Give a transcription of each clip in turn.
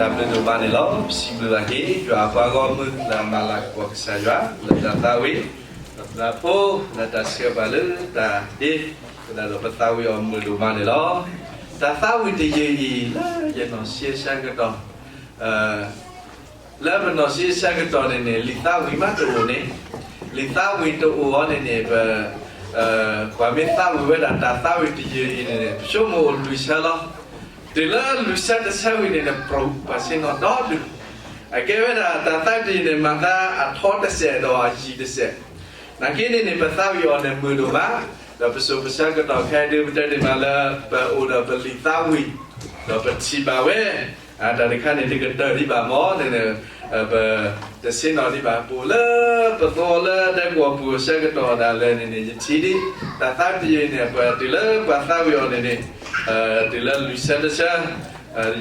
တၢ်ဘျုးဒိၣ်မးန့ၣ်လီၤ. ပစံးဘျုးဘၣ်က့ၤ ယွၤအပှၤဂီၢ်မုၢ်လၢအမၤလၤကပီၤကစၢ်ယွၤ လၢတၢ်သးဝံၣ် ဒီးပျၢ်ဖိ လၢတၢ်ဆှၢပှၤလၢတၢ်ဒ့ အဃိသတးဒီးပသးဝံၣ်အီၤမုာ်ဒိၣ်မးန့ၣ်လီၤ. တၢ်သးဝံၣ်တယုၢ်အံၤ လၢယနီၢ်ဆံးအဆၢကတီၢ် လၢပနီၢ်ဆံးအဆၢကတီၢ်န့ၣ်န့ၣ် လံာ်သးဝံၣ်မးတအိၣ်န့ၣ်, လံာ်သးဝံၣ်တအိၣ်အီၤန့ၣ်န့ၣ် ပ ပှၤမ့ၢ်သးဝံၣ်ဝဲဒၣ်တၢ်သးဝံၣ်တယုၢ်အံၤန့ၣ်န့ၣ် ပဆိကမိၣ်အိၣ်လွံၢ်ဆၢလီၤ. တုၤလၢလွံၢ်ဆၢတဆၢဝံၤန့ၣ်န့ၣ် ပှၤဆ့ၣ်နီၤဒီဒူၣ်, အကဲဝဲဒၣ်တၢ်သးဝံၣ်တယုၢ်န့ၣ် မၤသးအထီတစဲးဒီးအယံၤတစဲး, နာ်က့န့ၣ်န့ၣ် ပသးဝံၣ်အီၤန့ၣ်မုာ်ဒိၣ်မး, ဒီးပစိၤပဆၢကတီၢ်ခဲအံၤဒုး ပတဲဒ်မးလၢ ပအိၣ်ဒီးပလံာ်သးဝံၣ် ဒီးပထံၣ်ဘၣ်ဝဲ တၢ်တခါန့ၣ် တကတၢၢ်ဒံးဘၣ်မ့ၢ်န့ၣ် ပတဆ့ၣ်နီၤဒံးဘၣ် ပအိၣ်လၢပသဝီလၢဒဲကဝီၤပူၤအဆၢကတီၢ်ဒၣ်လဲာ်န့ၣ်န့ၣ် ယထံၣ်ဒ် တၢ်သးဝံၣ်တယုၢ်န့ၣ် ပတုၤလၢပှၤသးဝံၣ်အီၤန့ၣ်န့ၣ် တုၤလၢလွံၢ်ဆၢတဆၢ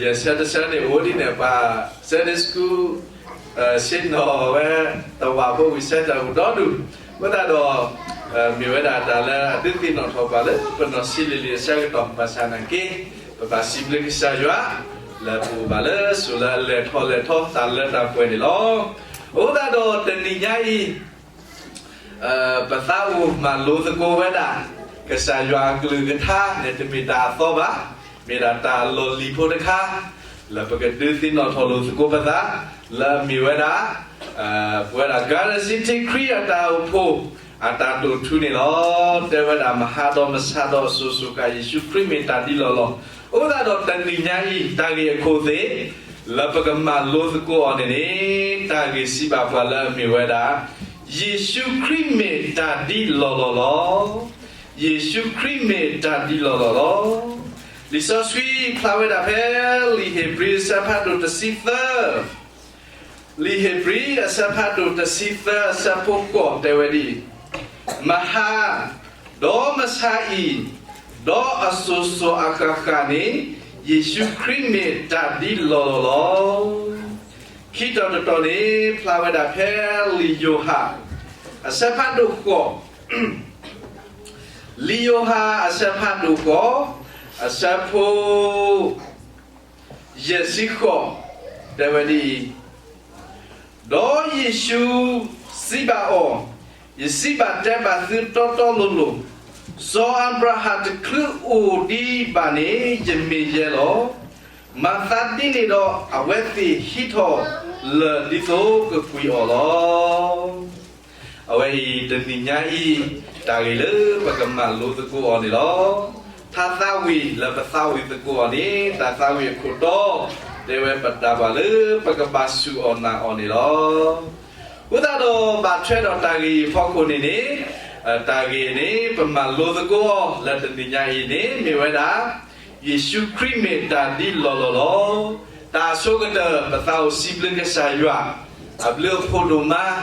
ယဲၢ်ဆၢတဆၢန့ၣ်အိၣ်ဒ်န့ၣ် ပှၤ Sunday School ဆ့ၣ်နီၤဝဲ တဝာ်ဖိဝံၤဆၢတၢ်အိၣ်ဒီဒူၣ်, အဃိသတးဒီး မ့ၢ်ဝဲဒၣ်တၢ်လၢအဒုးသ့ၣ်နီၣ်ထီၣ်ပှၤလၢ ပနီၢ်ဆံးလံာ်လံာ်အဆၢကတီၢ် ဘၣ်ဆၣ်နာ်က့ ပဘၣ်စံးဘျုးကစၢ်ယွၤ လၢပအိၣ်ဘၣ်လၢစိၤလၢအလဲၤထီၣ်လဲၤထီ တၢ်လၢတၢ်ပှဲၤန့ၣ်လီၤ. အဃိသတးဒီးတနံၤညါအံၤ ပသးအိၣ်မၤလိသကိးဝဲဒၣ် ကစၢ်ယွၤအကလုၢ်ကထါန့ၣ် တမ့ၢ်တၢ်အသီဘၣ်, မ့ၢ်ဒၣ်တၢ်လီၢ်လံၤဖိတခါ လၢပကဒုးသ့ၣ်နီၣ်ထီၣ်လိာ်သကိးပသး လၢအမ့ၢ်ဝဲဒၣ် ပဝဲဒၣ် ကၤရစံထံခရံာ်အတၢ်အိၣ်ဖှိၣ် အတၢ်တိာ်ထူန့ၣ်လီၤ. တဲဝဲဒၣ် မဟါဒီးမဆါဒီးအစိၤစိၤဃၣ် ယ့ၣ်ၡူးခရံာ်မ့ၢ်တၢ်ဒ်လီၢ်လီၢ်. အဃိသတးဒီးတနံၤညါအံၤ တၢ်ဂ့ၢ်အခိၣ်သ့ၣ် လၢပကမၤလိသကိးအီၤန့ၣ်န့ၣ် တၢ်ဂ့ၢ်စံးဘၣ်ပှၤလၢအမ့ၢ်ဝဲဒၣ် ယ့ၣ်ၡူးခရံာ်မ့ၢ်တၢ်ဒ်လီၢ်လီၢ်လီၤ. ယ့ၣ်ၡူးခရံာ်မ့ၢ်တၢ်ဒ်လီၢ်လီၢ်လီၤ. လံာ်စီဆှံဖျါဝဲဒၣ်ဖဲ လံာ်ဧ့ၤဘြံၤအဆၢဖးဒိၣ်တဆံသၢ လံာ်ဧ့ၤဘြံၤအဆၢဖးဒိၣ်တဆံသၢ အဆၢဖိဃိးတဲဝဲဒ်အံၤ, မဟါ, ဒီးမဆါအံၤ, ဒီးအစိၤစိၤအဃၣ်ဃၣ်န့ၣ် ယ့ၣ်ၡူးခရံာ်မ့ၢ်တၢ်ဒ်လီၢ်လီၢ်လီၤ. ခံတီၤတတီၤန့ၣ် ဖျါဝဲဒၣ်ဖဲလံာ်ယိၤဟၣ် အဆၢဖးဒိၣ်ဃိး လံာ်ယိၤဟၣ်အဆၢဖးဒိၣ်ဃိး အဆၢဖိ ယဲၢ်ဆံဃိး တဲဝဲဒ်အံၤ, ဒီးယ့ၣ်ၡူးစံးဘၣ်အီၤ, ယစံးဘၣ်တဲဘၣ်သုတီတီလိၤလိၤ, စီၤအၤဘြၤဟၣ်တချုးအိၣ်ဒံးဘၣ်န့ၣ် ယမ့ၢ်ယဲလီၤ. မၤသးဒ်န့ၣ်ဒီး အဝဲသ့ၣ်ဟံးထီၣ်လၢၢ်ဒ်သိးကကွံာ်အီၤလီၤ. အဝဲအံၤတနံၤညါအံၤ တၢ်ဂ့ၢ်လၢပကမၤလိသကိးအီၤန့ၣ်လီၤ. ထါသးဝံၣ်လၢပသးဝံၣ်သကိးအီၤန့ၣ် တၢ်သးဝံၣ်အခိၣ်တီ တဲဝဲပတၢ်ဘၣ်လၢပကဘၣ်စူၢ်အီၤနာ်အီၤန့ၣ်လီၤ. အဃိသတးဒီးဘၣ်ထွဲဒီးတၢ်ဂ့ၢ်အံၤအဖီခိၣ်န့ၣ်န့ၣ် တၢ်ဂ့ၢ်န့ၣ် ပမၤလိသကိးအီၤလၢတနံၤညါအံၤန့ၣ် မ့ၢ်ဝဲဒၣ် ယ့ၣ်ၡူးခရံာ်မ့ၢ်တၢ်ဒ်လီၢ်လီၢ်လီၤ. တၢ်အဆိကတၢၢ် ပသးအိၣ်စံးဘျုးကစၢ်ယွၤ အဘျုးအဖှိၣ်ဒိၣ်မး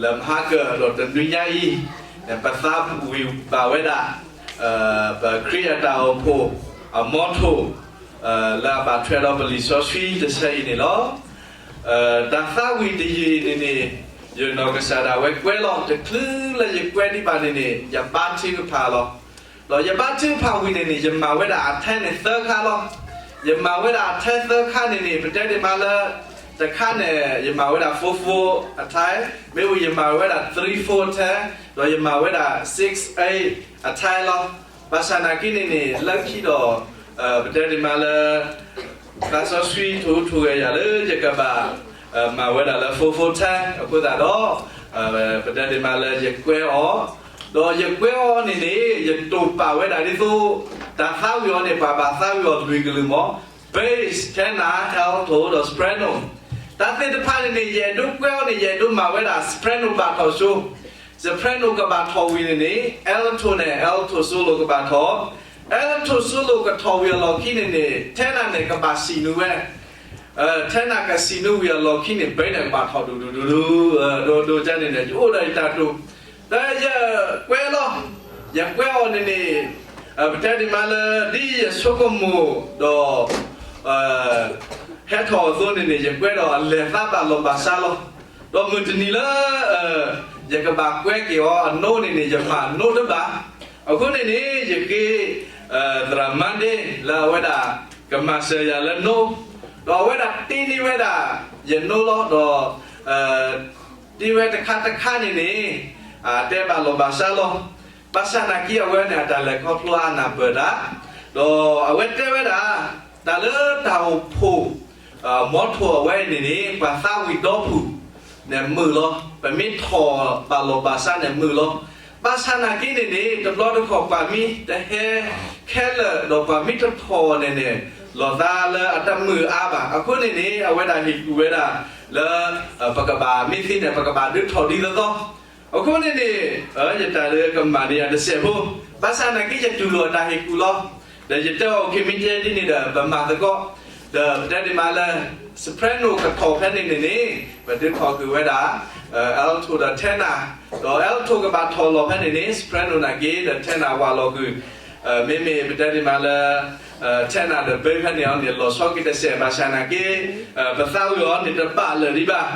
လၢမဟါကၢၢ်ဒီးတနွံညါအံၤ ပသးဝံၣ်ဘၣ်ဝဲဒၣ် ပခရံာ်အတၢ်အိၣ်ဖှိၣ် အမီထိၣ် လၢအဘၣ်ထွဲဒီးပလံာ်စီဆှံတဆၢအံၤန့ၣ်လီၤ. တၢ်သးဝံၣ်တယုၢ်အံၤန့ၣ်န့ၣ် ယနီၢ်ကစၢ်ဒၣ်ဝဲကွဲးလီၤ တချုးလၢယကွဲးဒံးဘၣ်န့ၣ်န့ၣ် ယဘါထုကဖၣ်လီၤ. ဒီးယဘါထုကဖၣ်ဝံၤန့ၣ်န့ၣ် ယမၤဝဲဒၣ်အထဲန့ၣ်သၢခါလီၤ. ယမၤဝဲဒၣ်အထဲသၢခါန့ၣ်န့ၣ် ပတဲဒံးမးလၢ တခါန့ၣ် ယမၤဝဲဒၣ် four four အထဲ, မ့ၢ်ဝံၤယမၤဝဲဒၣ် three four အထဲ, ဒီးယမၤဝဲဒၣ် six eight အထဲလီၤ. ဘၣ်ဆၣ်နာ်က့န့ၣ်န့ၣ် လၢခံဒီး ပတဲဒံးမးလၢ သးစီဆှံထိၣ်ဟူးထိၣ်ဂဲၤယၤလၢ ယကဘၣ်မၤဝဲဒၣ်လၢ four four ထဲ အဃိသတးဒီး ပတဲဒံးမးလၢယကွဲးအီၤ, ဒီးယကွဲးအီၤန့ၣ်န့ၣ် ယတိာ်ပာ်ဝဲဒၣ်ဒ်သိး တၢ်သးဝံၣ်အီၤန့ၣ် ပှၤဘၣ်သးဝံၣ်အီၤလွံၢ်ကလုာ်မ့ၢ် bass, tenor, alto ဒီး soprano. တၢ်သ့ၣ်တဖၣ်န့ၣ်န့ၣ် ယအဲၣ်ဒိးကွဲးအီၤန့ၣ် ယအဲၣ်ဒိးမၤဝဲဒၣ် soprano ဘၣ်ထီၣ်ဆိ soprano ကဘၣ်ထီၣ်ဝံၤန့ၣ်န့ၣ် alto န့ၣ် alto solo ကဘၣ်ထီၣ်, alto solo ကထီၣ်ဝံၤအလီၢ်ခံန့ၣ်န့ၣ် tenor န့ၣ် ကဘၣ်စံၣ်နုာ်ဝဲ, tenor ကစံၣ်နုာ်ဝံၤအလီၢ်ခံန့ၣ် bass န့ၣ် ကဘၣ်ထီၣ်ဒူဒူဒူဒူ, ဒိဒိကန့ၣ်န့ၣ် ယအိၣ်ဒီးယတၢ်တိာ်, ဒီးယကွဲးလီၤ, ယကွဲးအီၤန့ၣ်န့ၣ် ပတဲဒံးမးလၢ ဒ်ယဆိကမိၣ်ဒီး ဟဲထီၣ်အသိးန့ၣ်န့ၣ် ယကွဲးဒီးအလဲၤသးဘၣ်လီၢ်ဘၣ်စးလီၤ. ဒီးမုၢ်တနံၤလၢ ယကဘၣ်ကွဲးက့ၤအီၤအနိန့ၣ်န့ၣ် ယမၤနိတဘၣ်. အဃိန့ၣ်န့ၣ် ယဃ့ သရၣ်မါဒ့ လၢအဝဲဒၣ်ကမၤစၢၤယၤလၢနိ ဒီးအဝဲဒၣ်တ့န့ၢ်ဝဲဒၣ် ယနိလီၤဒီး တ့ဝဲတခါတခါန့ၣ်န့ၣ် တဲဘၣ်လိာ်ဘၣ်စးလီၤ. ဘၣ်ဆၣ်နာ်က့ အဝဲန့ၣ်အတၢ်လဲၤခီဖျိအနၢ်ပၢၢ်တၢ်, ဒီးအဝဲတဲဝဲဒၣ် တၢ်လၢတၢ်အိၣ်ဖှိၣ် မီထိၣ်အဝဲအံၤန့ၣ်န့ၣ် ပှၤသးဝံၣ်ဒီဖုၣ်န့ၣ်မုာ်လီၤ. ပမ့ၢ်ထီၣ်ဘၣ်လိာ်ဘၣ်စးန့ၣ်မုာ်လီၤ. ဘၣ်ဆၣ်နာ်က့န့ၣ်န့ၣ် တဘျီတခီၣ်ပှၤမ့ၢ်တဟဲခဲလၢာ် ဒီးပှၤမ့ၢ်တထီၣ်န့ၣ်န့ၣ် လီၤသးလၢအတမုာ်အါဘၣ်. အဃိန့ၣ်န့ၣ် အဝဲဒၣ်ဟ့ၣ်ကူၣ်ဝဲဒၣ်လၢ ပကဘၣ်မ့ၢ်သ့န့ၣ် ပကဘၣ်ဒုးထီၣ်ဒ်သိးသိး. အဃိန့ၣ်န့ၣ် ယတၢ်လၢကမၤန့ၢ်ယၤတစဲးဖိ, ဘၣ်ဆၣ်နာ်က့ယတူၢ်လိာ်အတၢ်ဟ့ၣ်ကူၣ်လီၤ. ဒီးယတဲအီၤ okay မ့ၢ်တဲဒ်န့ၣ်ဒီး ပမၤသကိး, ဒီးပတဲဒ်မးလၢ soprano ကထီၣ်ဖဲန့ၣ်န့ၣ်န့ၣ် ပဒုးထီၣ်ကွံာ်ဝဲဒၣ် alto ဒီး tenor, ဒီး alto ကဘၣ်ထီၣ်လီၢ်ဖဲန့ၣ်န့ၣ် soprano နာ်က့ဒီး tenor ဝးလီၤကွံာ်, မ့မ့ၢ်ပတဲဒ်မးလၢ tenor ဒီး bass ဖဲန့ၣ်အီၤန့ၣ် လီၤဆီက့ၤတစဲးဘၣ်ဆၣ်နာ်က့ ပသးဝံၣ်အီၤန့ၣ်တဘၣ်လၢာ်ဒံးဘၣ်.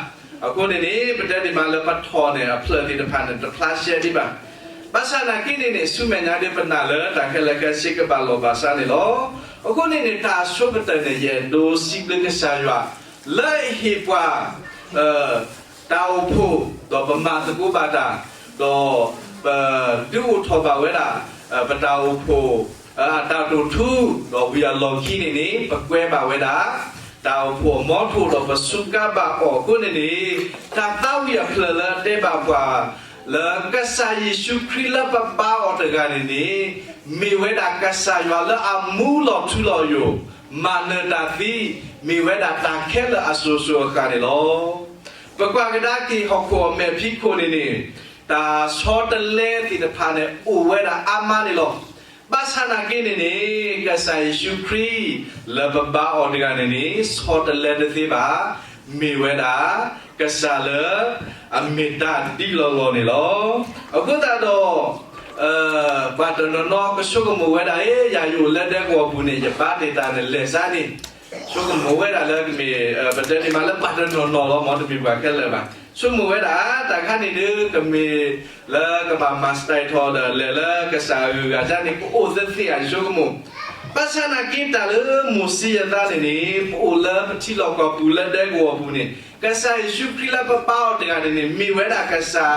အဃိန့ၣ်န့ၣ် ပတဲဒ်မးလၢပထီၣ်န့ၣ် အဖျၢၣ်သ့ၣ်တဖၣ်န့ၣ် တဖျါရှဲဒံးဘၣ်. ဘၣ်ဆၣ်နာ်က့န့ၣ်န့ၣ် ဆူမဲာ်ညါဒ် ပနာ်လၢတၢ်ခဲလၢာ်ခဲဆ့ကဘၣ်လိာ်ဘၣ်စးန့ၣ်လီၤ. အဃိန့ၣ်န့ၣ် တၢ်အဆိကတၢၢ်န့ၣ် ယအဲၣ်ဒိးစံးဘျုးကစၢ်ယွၤ လၢအဟ့ၣ်ပှၤ တၢ်အိၣ်ဖှိၣ် ဒီးပမၤသကိးဘၣ်တၢ်, ဒီးပဒုးအိၣ်ထီၣ်ဘၣ်ဝဲဒၣ် ပတၢ်အိၣ်ဖှိၣ် အတၢ်တိာ်ထူ, ဒီးဝံၤအလီၢ်ခံန့ၣ်န့ၣ် ပကွဲဘၣ်ဝဲဒၣ် တၢ်အိၣ်ဖှိၣ်အမီထိၣ် ဒီးပစူးကါဘၣ်အီၤအဃိန့ၣ်န့ၣ် တၢ်သးဝံၣ်အဖျၢၣ်လၢအတဲဘၣ်ပှၤ လၢကစၢ်ယ့ၣ်ၡူးခရံာ်လၢပဘါအီၤတဂၤန့ၣ်န့ၣ် မ့ၢ်ဝဲဒၣ်ကစၢ်ယွၤလၢအမူလီၤထူလီၤယိာ်, မၤနၢၤတၢ်သံ, မ့ၢ်ဝဲဒၣ်တၢ်ခဲလၢာ်အစိၤစိၤအဃၣ်န့ၣ်လီၤ. ပကွၢ်ကဒါက့ၤဟီၣ်ခိၣ်အမဲာ်ဖံးခိၣ်န့ၣ်န့ၣ် တၢ်ဆီတလဲသ့ၣ်တဖၣ်န့ၣ် အိၣ်ဝဲဒၣ်အါမးန့ၣ်လီၤ. ဘၣ်ဆၣ်နာ်က့န့ၣ်န့ၣ် ကစၢ်ယ့ၣ်ၡူးခရံာ် လၢပဘါအီၤတဂၤန့ၣ်န့ၣ် ဆီတလဲတသ့ဘၣ်, မ့ၢ်ဝဲဒၣ် ကစၢ်လၢ အမ့ၢ်တၢ်ဒ်လီၢ်လီၢ်န့ၣ်လီၤ. အဃိသတးဒီး ပှၤတနီၤနီၤကဆိကမိၣ်ဝဲဒၣ် ယၤယအိၣ်လၢဒဲကဝီၤပူၤန့ၣ် ယဘါတ့ၢ်တၢ်န့ၣ်လဲၤစါန့ၣ်, ဆိကမိၣ်ဝဲဒၣ်လၢကမ့ၢ် ပတဲဒ်မးလၢပှၤတနီၤနီၤလီၤ မ်တမ့ၢ်ပှၤခဲလၢာ်ဘၣ်. ဆိကမိၣ်ဝဲဒၣ် တၢ်ခါန့ၣ်ဒုး ကမ့ၢ်လၢကဘၣ်မၤစၢၤထီၣ်ဒီး လဲၤလၢကစၢ်အဂုၤအဂၤန့ၣ် ကအိၣ်သ့သ့ဧါ ယဆိကမိၣ်. ဘၣ်ဆၣ်နာ်က့တၢ်လၢမိၤၡ့ယသးန့ၣ်န့ၣ် ပအိၣ်လၢပထံလီၢ်ကီၢ်ပူၤလၢဒဲကဝီၤပူၤန့ၣ် ကစၢ်ယ့ၣ်ၡူးခရံာ်လၢပဘါအီၤတဂၤန့ၣ်န့ၣ် မ့ၢ်ဝဲဒၣ်ကစၢ်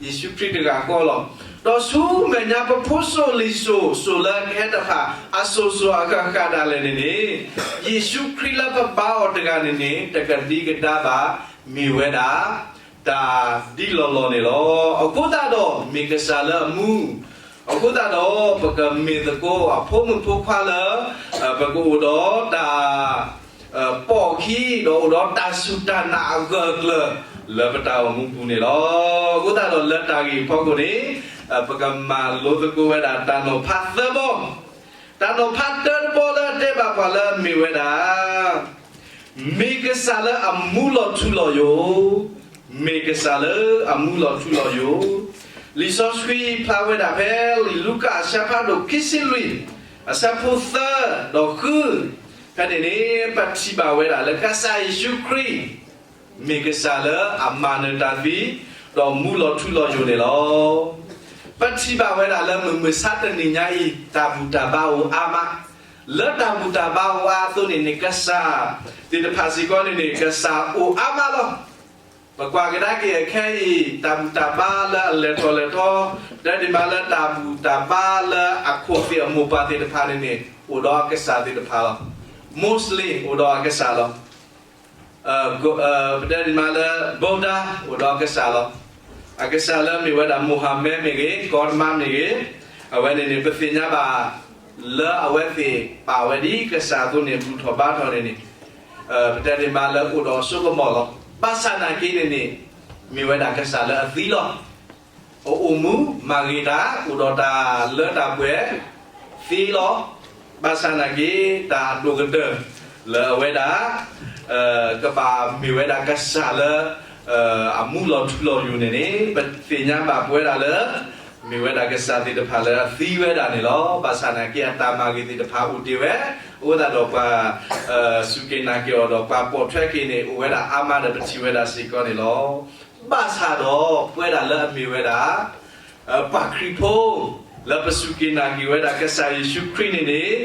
ယ့ၣ်ၡူးခရံာ်တဂၤဃီလီၤ. ဒီးဆူမဲာ်ညါပဖိစိၤလံၤစိၤစိၤလၢကဟဲတဖၣ် အစိၤစိၤအဃၣ်ဃၣ်ဒၣ်လဲာ်န့ၣ်န့ၣ် ယ့ၣ်ၡူးခရံာ်လၢပဘါအီၤတဂၤန့ၣ်န့ၣ် တကဒံကဒါဘၣ်, မ့ၢ်ဝဲဒၣ် တၢ်ဒ်လီၢ်လီၢ်န့ၣ်လီၤ. အဃိသတးဒီး မ့ၢ်ကစၢ်လၢအမူ, အဃိသတးဒီး ပကမ့ၢ်သကိးအဖိမုၣ်ဖိခွါလၢ ပကအိၣ်ဒီးတၢ် ပိာ်အခံ ဒီးအိၣ်ဒီးတၢ်စူၢ်တၢ်နာ်အဂၢၢ်အကျၢၤ လၢပတၢ်အိၣ်မူပူၤန့ၣ်လီၤ. အဃိသတးဒီးလၢတၢ်ဂ့ၢ်ဖီခိၣ်န့ၣ် ပကမၤလိသကိးဝဲဒၣ်တၢ်နီၤဖးသၢဘီ, တၢ်နီၤဖးတၢတဘီလၢအတဲဘၣ်ပှၤလၢအမ့ၢ်ဝဲဒၣ် မ့ၢ်ကစၢ်လၢအမူလီၤထူလီၤယိာ်, မ့ၢ်ကစၢ်လၢအမူလီၤထူလီၤယိာ်. လံာ်စီဆှံဖျါဝဲဒၣ်ဖဲ လံာ်လူၤကၣ်အဆၢဖးဒိၣ်ခံဆံလွံၢ် အဆၢဖိသၢဒီးဃု ဖဲန့ၣ်န့ၣ် ပထံၣ်ဘၣ်ဝဲဒၣ်လၢကစၢ်ယ့ၣ်ၡူးခရံာ် မ့ၢ်ကစၢ်လၢအမၤနၢၤတၢ်သံ ဒီးမူလီၤထူလီၤယိာ်န့ၣ်လီၤ. ပထံၣ်ဘၣ်ဝဲဒၣ်လၢမုၢ်မဆါတနံၤညါအံၤ တၢ်ဘူၣ်တၢ်ဘါအိၣ်အါမး, လၢတၢ်ဘူၣ်တၢ်ဘါအိၣ်အါအသိးန့ၣ်န့ၣ် ကစၢ်သ့ၣ်တဖၣ်စ့ၢ်ကီးန့ၣ်န့ၣ် ကစၢ်အိၣ်အါမးလီၤ. ပကွၢ်ကဒါက့ၤအခဲအံၤ တၢ်ဘူၣ်တၢ်ဘါလၢအလဲၤထီၣ်လဲၤထီ, တဲဒ်မးလၢတၢ်ဘူၣ်တၢ်ဘါလၢအခိၣ်သ့ၣ်အမိၢ်ပှၢ်သ့ၣ်တဖၣ်န့ၣ်န့ၣ် အိၣ်ဒီးအကစၢ်သ့ၣ်တဖၣ်လီၤ. Muslim အိၣ်ဒီးအကစၢ်လီၤ. ပတဲဒ်မးလၢ Buddha အိၣ်ဒီးအကစၢ်လီၤ. အကစၢ်လၢမ့ၢ်ဝဲဒၣ် Mohammed မ့ၢ်ဂ့ၤ, ကီတမါမ့ၢ်ဂ့ၤ, အဝဲန့ၣ်န့ၣ် ပသ့ၣ်ညါဘၣ် လၢအဝဲသ့ၣ်ပာ်ဝဲဒ်ကစၢ်အသိးန့ၣ် ဘူၣ်ထီၣ်ဘါထီၣ်န့ၣ်န့ၣ် ပတဲဒ်မးလၢအိၣ်ဒီးအစိကမီၤလီၤ. ဘၣ်ဆၣ်နာ်က့န့ၣ်န့ၣ် မ့ၢ်ဝဲဒၣ်ကစၢ်လၢအသံလီၤ. အအိၣ်မူမၤဂ့ၤတၢ် အိၣ်ဒီးတၢ်လၢတၢ်ပှဲၤသ့လီၤ. ဘၣ်ဆၣ်နာ်က့ တၢ်အဒိၣ်ကတၢၢ်လၢအဝဲဒၣ် ကဘၣ်မ့ၢ်ဝဲဒၣ်ကစၢ်လၢ အမူလီၤထူလီၤယိာ်န့ၣ်န့ၣ် ပသ့ၣ်ညါဘၣ်ပဝဲဒၣ်လၢ မ့ၢ်ဝဲဒၣ်ကစၢ်သ့ၣ်တဖၣ်လၢအသံဝဲဒၣ်န့ၣ်လီၤ. ဘၣ်ဆၣ်နာ်က့အတၢ်မၤဂ့ၤသ့ၣ်တဖၣ်အိၣ်တ့ၢ်ဝဲ, အဃိသတးဒီးပှၤ စူၢ်က့ၤနာ်က့ၤအီၤဒီးပှၤပိာ်ထွဲက့ၤန့ၣ် အိၣ်ဝဲဒၣ်အါမးဒီးပထံၣ်ဝဲဒၣ်စ့ၢ်ကီးန့ၣ်လီၤ. ဘၣ်ဆၣ်ဒီးပဝဲဒၣ်လၢအမ့ၢ်ဝဲဒၣ် ပှၤခရံာ်ဖိ လၢပစူၢ်က့ၤနာ်က့ၤဝဲဒၣ်ကစၢ်ယ့ၣ်ၡူးခရံာ်န့ၣ်န့ၣ်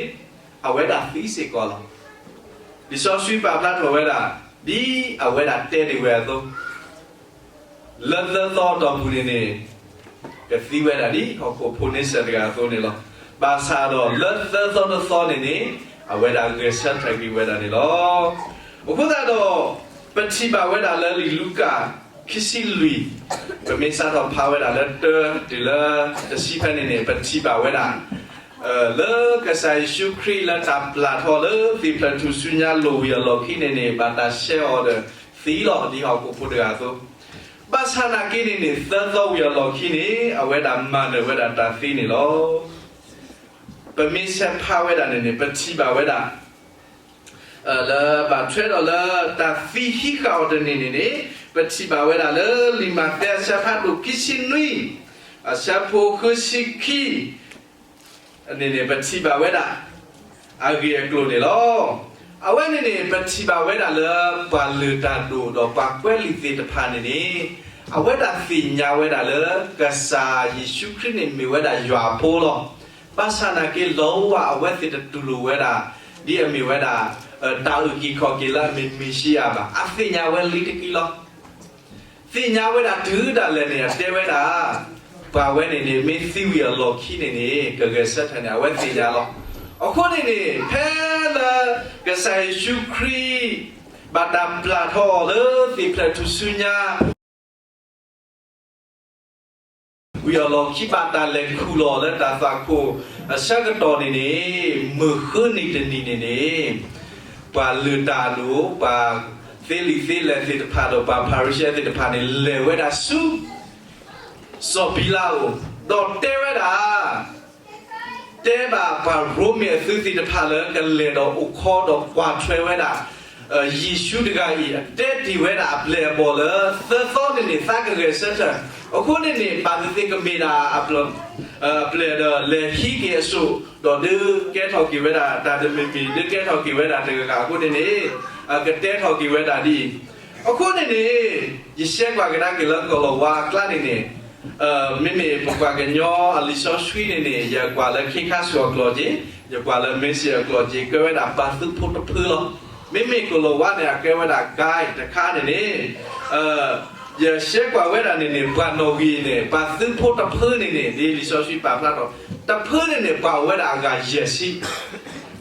အဝဲဒၣ်သံစ့ၢ်ကီးလီၤ. လံာ်စီဆှံပာ်ဖျါထီၣ်ဝဲဒၣ် ဒ်အဝဲဒၣ်တဲဒၣ်ဝဲအသိး လၢသၢသီအတီၢ်ပူၤန့ၣ်န့ၣ် ကသံဝဲဒၣ်ဒ်ဟီၣ်ခိၣ်ဖိန့ဆၢၣ်တဂၤအသိးန့ၣ်လီၤ. ဘၣ်ဆၣ်ဒီးလၢသၢသီတသီန့ၣ်န့ၣ် အဝဲဒၣ်ဂဲၤဆၢထၢၣ်က့ၤဝဲဒၣ်န့ၣ်လီၤ. အဃိသတးဒီး ပထံၣ်ဘၣ်ဝဲဒၣ်လၢလံာ်လူၤကၣ် ခံဆံလွံၢ်, ပမ့ၢ်စးထီၣ်ဖးဝဲဒၣ်လၢတၢတုၤလၢတဆံဖဲန့ၣ်န့ၣ် ပထံၣ်ဘၣ်ဝဲဒၣ် လၢကစၢ်ယ့ၣ်ၡူးခရံာ်လၢတၢ်ပျၢ်ထီၣ်လၢသ့ၣ်ဖျၢၣ်ထူၣ်စုညါလိၣ်ဝံၤအလီၢ်ခံန့ၣ်န့ၣ် ဘၣ်တၢ်ဆှၢအီၤဒီးသံလီၤ ဒ်ဟီၣ်ခိၣ်ဖိတဂၤအသိး, ဘၣ်ဆၣ်နာ်က့န့ၣ်န့ၣ် သၢသီဝံၤအလီၢ်ခံန့ၣ် အဝဲဒၣ်မၤနၢၤဝဲဒၣ်တၢ်သံန့ၣ်လီၤ. ပမ့ၢ်ဆဲးဖးဝဲဒၣ်န့ၣ်န့ၣ် ပထံၣ်ဘၣ်ဝဲဒၣ် လၢဘၣ်ထွဲဒီးလၢတၢ်သံဟံးဃာ်အီၤတန့ၢ်န့ၣ်န့ၣ် ပထံၣ်ဘၣ်ဝဲဒၣ်လၢလံာ်မးသဲအဆၢဖးဒိၣ်ခံဆံနွံ အဆၢဖိဃုဆံခံ န့ၣ်န့ၣ် ပထံၣ်ဘၣ်ဝဲဒၣ် အဂ့ၢ်အကျိၤန့ၣ်လီၤ. အဝဲန့ၣ်န့ၣ် ပထံၣ်ဘၣ်ဝဲဒၣ်လၢပှၤလုၢ်တၢ်ဒိၣ်ဒီးပှၤကွဲးလံာ်သ့ၣ်တဖၣ်န့ၣ်န့ၣ် အဝဲဒၣ်သ့ၣ်ညါဝဲဒၣ်လၢ ကစၢ်ယ့ၣ်ၡူးခရံာ်န့ၣ်မ့ၢ်ဝဲဒၣ်ယွၤအဖိလီၤ. ဘၣ်ဆၣ်နာ်က့လီၤဝဲအဝဲသ့ၣ်တတူၢ်လိာ်ဝဲဒၣ် ဒ်အမ့ၢ်ဝဲဒၣ် တၢ်အုၣ်က့ၤခီၣ်က့ၤလၢအမ့ၢ်မ့ၣ်ၡံအၤဘၣ်. အသ့ၣ်ညါဝဲလံတက့ၢ်လီၤ. သ့ၣ်ညါဝဲဒၣ်တုၤဒၣ်လဲာ်န့ၣ် အတဲဝဲဒၣ် ပှၤဝဲန့ၣ်န့ၣ် မ့ၢ်သံဝံၤအလီၢ်ခံန့ၣ်န့ၣ် ကဂဲၤဆၢထၢၣ်န့ၣ် အဝဲသ့ၣ်ညါလီၤ. အဃိန့ၣ်န့ၣ် ဖဲလၢကစၢ်ယ့ၣ်ၡူးခရံာ် ဘၣ်တၢ်ပျၢ်ထီၣ်အီၤလၢသ့ၣ်ဖျၢၣ်ထူၣ်စုညါ ဝံၤအလီၢ်ခံ ဘၣ်တၢ်လဲၤခူၣ်လီၤလၢတၢ်သွၣ်ခိၣ်အဆၢကတီၢ်န့ၣ်န့ၣ် မုၢ်ဃုနံၤတနံၤန့ၣ်န့ၣ် ပှၤလုၢ်တၢ်ဒိၣ် ပှၤသ့လံာ်သ့လဲၢ်သ့ၣ်တဖၣ်ဒီးပှၤဖၤရံၤၡဲသ့ၣ်တဖၣ်န့ၣ် လဲၤဝဲဒၣ်ဆူ စီၤပံၤလးအအိၣ် ဒီးတဲဝဲဒၣ် တဲဘၣ်ပှၤရိမ့ၤအသုးသ့ၣ်တဖၣ်လၢကလဲၤဒီးအိၣ်ခီဒီးကွၢ်ထွဲဝဲဒၣ် ယ့ၣ်ၡူးတဂၤအံၤ အတဲတ့ၢ်ဝဲဒၣ်အပျဲၢ်အဘီၣ်လၢ သၢသီန့ၣ်န့ၣ် သးကဂဲၤဆၢထၢၣ်. အဃိန့ၣ်န့ၣ် ဘၣ်သ့ၣ်သ့ၣ်ကမ့ၢ်ဒၣ် အပျဲၢ်ဒီးလဲၤဟံးက့ၤအစိၣ် ဒီးဒုးကဲထီၣ်က့ၤဝဲဒၣ်တၢ်တမံၤမံၤ ဒုးကဲထီၣ်က့ၤဝဲဒၣ်တဂၤဂၤအဃိန့ၣ်န့ၣ် ကတဲထီၣ်က့ၤဝဲဒၣ်ဒ်အံၤ. အဃိန့ၣ်န့ၣ် ယရှဲကွၢ်ကဒါက့ၤလၢကီၢ်လီၤဝါအကျါန့ၣ်န့ၣ် မ့မ့ၢ်ပကွၢ်ကညီအလံာ်စီဆှံန့ၣ်န့ၣ် ယကွၢ်လၢခ့ခါဆူၣ်အကျိာ်က့ၤ, ယကွၢ်လၢမ့ၢ်စ့ၣ်အကျိာ်က့ၤ ကဲဝဲဒၣ်ပှၤသုးဖိတဖုလီၤ. မ့မ့ၢ်ကီၢ်လီၤဝါန့ၣ် အကဲဝဲဒၣ် guide တခါန့ၣ်န့ၣ် ယရှဲကွၢ်ဝဲဒၣ်န့ၣ်န့ၣ် ပှၤနီၣ်ဂံၢ်န့ၣ် ပှၤသုးဖိတဖုန့ၣ်န့ၣ် ဒ်လံာ်စီဆှံပာ်ဖျါထီၣ် တဖုန့ၣ်န့ၣ် ပှၤအိၣ်ဝဲဒၣ်အဂၤယဲၢ်ဆံ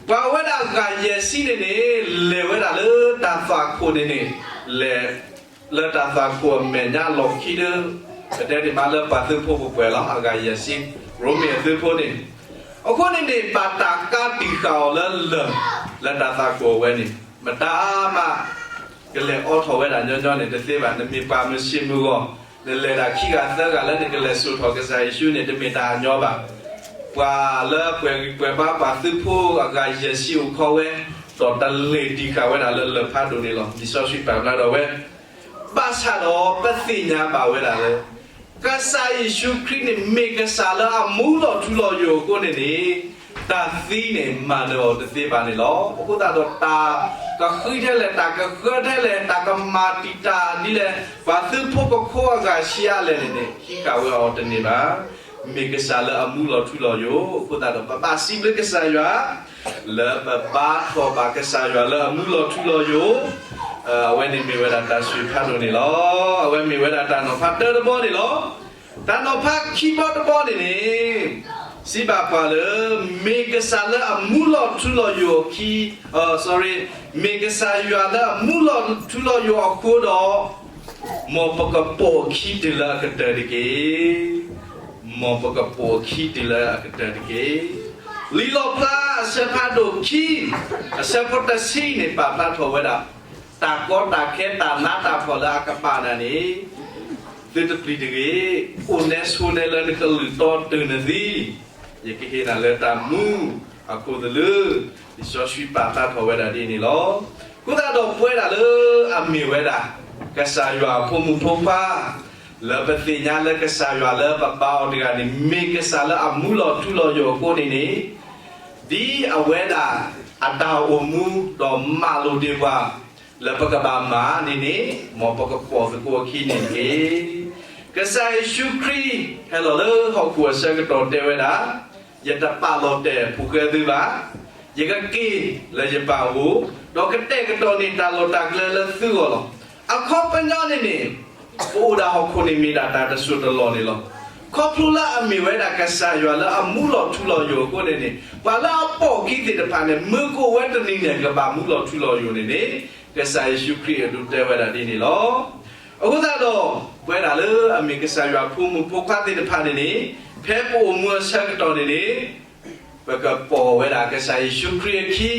ပှၤအိၣ်ဝဲဒၣ်အဂၤယဲၢ်ဆံန့ၣ်န့ၣ် လဲၤဝဲဒၣ်လၢတၢ်သွၣ်ခိၣ်န့ၣ်န့ၣ် လဲၤ လၢတၢ်သွၣ်ခိၣ်အမဲာ်ညါလီၢ်ခံဒီး ပတဲဒ်မးလၢပှၤသုးဖိပှဲၤပှဲၤလီၤ အဂၤယဲၢ်ဆံ ရိမ့ၤအသုးဖိန့ၣ်. အဃိန့ၣ်န့ၣ် ဘၣ်တၢ်ကးတံာ်ဃာ်အီၤလၢလၢၢ် လၢတၢ်သွၣ်ခိၣ်အဝဲန့ၣ် မတၤမး ကလဲၤအိးထီၣ်ဝဲဒၣ်ညီညီန့ၣ် တသ့ဘၣ်. နမ့ၢ်ပှၤမုၢ်ဆ့ၣ်မုၢ်ဂီၤ နလဲၤဒၣ်ခံဂၤသၢဂၤလၢနကလဲၤစိာ်ထီၣ်ကစၢ်ယ့ၣ်ၡူးန့ၣ် တမ့ၢ်တၢ်အညီဘၣ်. ပှၤလၢပှဲၤဂံၢ်ပှဲၤဘါ ပှၤသုးဖိအဂၤယဲၢ်ဆံအိၣ်ခီဝဲ ဒီးတၢ်လဲၤတံာ်ဃာ်ဝဲဒၣ်လၢလၢၢ်ဖးဒိၣ်န့ၣ်လီၤ. လံာ်စီဆှံပာ်ဖျါထီၣ်ဝဲ ဘၣ်ဆၣ်ဒီးပသ့ၣ်ညါဘၣ်ဝဲဒၣ်လၢ ကစၢ်ယ့ၣ်ၡူးခရံာ်န့ၣ် မ့ၢ်ကစၢ်လၢအမူလီၤထူလီၤယိာ်အဃိန့ၣ်န့ၣ် တၢ်သံန့ၣ် မၤနၢၤအီၤတသ့ဘၣ်န့ၣ်လီၤ. အဃိသတးဒီး တၢ်ကဃုထဲလဲၣ်, တၢ်ကဃၢထဲလဲၣ်, တၢ်ကမၤတံာ်တာ်ဒ်လဲၣ်, ပှၤသုးဖိကခိအဂၤဆံးအါလဲၣ်န့ၣ်န့ၣ် ဟံးဃာ်ဝဲအီၤတန့ၢ်ဘၣ်. မ့ၢ်ကစၢ်လၢအမူလီၤထူလီၤယိာ်, အဃိသတးဒီး ပဘၣ်စံးဘျုးကစၢ်ယွၤ လၢပဘါထီၣ်ဘၣ်ကစၢ်ယွၤလၢအမူလီၤထူလီၤယိာ်, အဝဲန့ၣ်မ့ၢ်ဝဲဒၣ်တၢ်ဆိၣ်ဂ့ၤဖးဒိၣ်န့ၣ်လီၤ. အဝဲမ့ၢ်ဝဲဒၣ်တၢ်နီၤဖးတၢတဘီန့ၣ်လီၤ. တၢ်နီၤဖးခံဘီတဘီန့ၣ်န့ၣ် စံးဘၣ်ပှၤလၢ မ့ၢ်ကစၢ်လၢအမူလီၤထူလီၤယိာ်အခံ, အ, sorry, မ့ၢ်ကစၢ်ယွၤလၢအမူလီၤထူလီၤယိာ်အဃိဒီး မ်ပကပိာ်အခံတုၤလၢအကတၢၢ်တက့ၢ်. မ်ပကပိာ်အခံတုၤလၢအကတၢၢ်တက့ၢ်. လံာ်လီၣ်ဖျါအဆၢဖးဒိၣ်ခံ, အဆၢဖိတဆံန့ၣ် ပာ်ဖျါထီၣ်ဝဲဒၣ် တၢ်ကီတၢ်ခဲတၢ်နးတၢ်ဖှီၣ်လၢအကပၤနၤန့ၣ် သုတပျံၤတဂ့ၤ, အိၣ်နဲဆိးနဲလၢနကလုၢ်တီတုၤနသံ, ယကဟ့ၣ်နၤလၢတၢ်မူအခိၣ်သလုး, လံာ်စီဆှံပာ်ဖျါထီၣ်ဝဲဒၣ်ဒ်န့ၣ်လီၤ. အဃိသတးဒီးပဝဲဒၣ်လၢအမ့ၢ်ဝဲဒၣ် ကစၢ်ယွၤအဖိမုၣ်ဖိခွါ လၢပသ့ၣ်ညါလၢကစၢ်ယွၤလၢပဘါအီၤတဂၤန့ၣ် မ့ၢ်ကစၢ်လၢအမူလီၤထူလီၤယိာ်အဃိန့ၣ်န့ၣ် ဒ်အဝဲဒၣ်အတၢ်အိၣ်မူဒီးမၤလိာ်ဒံးပှၤ လၢပကဘၣ်မၤန့ၣ်န့ၣ် မ်ပကပိာ်သကိးအခံန့ၣ်တက့ၢ်. ကစၢ်ယ့ၣ်ၡူးခရံာ် ဟဲလီၤလၢဟီၣ်ခိၣ်အဆၢကတီၢ်တဲဝဲဒၣ်, ယတပာ်လီၤတဲာ်ဖိၣ်ဃဲသုဘၣ်, ယကက့ၤလၢယပၢ်အအိၣ်, ဒီးကတဲာ်ကတီၤန့ၢ်တၢ်လီၢ်တၢ်ကျဲလၢသုဂီၢ်လီၤ. အခီပညီန့ၣ်န့ၣ်, ပအိၣ်ဒၣ်ဟီၣ်ခိၣ်န့ၣ်မ့ၢ်ဒၣ်တၢ်တစိၢ်တလီၢ်န့ၣ်လီၤ. ခီဖျိလၢအမ့ၢ်ဝဲဒၣ်ကစၢ်ယွၤလၢအမူလီၤထူလီၤယိာ်အဃိန့ၣ်န့ၣ်, ပှၤလၢအပိာ်အခံသ့ၣ်တဖၣ်န့ၣ် မုၢ်ကအိၣ်ဝဲတနံၤန့ၣ် ကဘၣ်မူလီၤထူလီၤယိာ်န့ၣ်န့ၣ်, ကစၢ်ယ့ၣ်ၡူးခရံာ်အဒိးတဲဝဲဒၣ်ဒ်န့ၣ်လီၤ. အဃိသတးဒီး, ပဝဲဒၣ်လၢအမ့ၢ်ကစၢ်ယွၤဖိမုၣ်ဖိခွါသ့ၣ်တဖၣ်န့ၣ်န့ၣ်, ဖဲပအိၣ်မူအဆၢကတီၢ်န့ၣ်န့ၣ်, ပကပိာ်ဝဲဒၣ်ကစၢ်ယ့ၣ်ၡူးခရံာ်အခံ,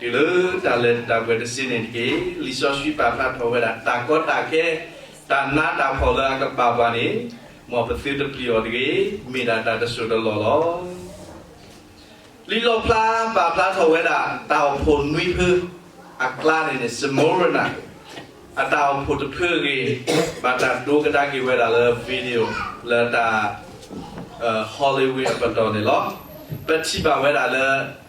တုၤလၢတၢ်လၢတၢ်ပှဲၤတစုန့ၣ်တက့ၢ်. လံာ်စီဆှံပာ်ဖျါထီၣ်ဝဲဒၣ်တၢ်ကီတၢ်ခဲ, တၢ်နးတၢ်ဖှီၣ်လၢအကပာ်ပှၤန့ၣ်, မ်ပသုတပျံၤအီၤတဂ့ၤ, မ့ၢ်ဒၣ်တၢ်တစိၢ်တလီၢ်လီၤ. လံာ်လီၣ်ဖျါပာ်ဖျါထီၣ်ဝဲဒၣ်တၢ်အိၣ်ဖှိၣ်နွံဖု, အကျါန့ၣ်န့ၣ် Smyrna, အတၢ်အိၣ်ဖှိၣ်တဖုအဂ့ၢ်, ဘၣ်တၢ်ဒိကဒါက့ၤဝဲဒၣ်လၢ video လၢတၢ် Hollywood အပတီၢ်န့ၣ်လီၤ. ပထံၣ်ဘၣ်ဝဲဒၣ်လၢ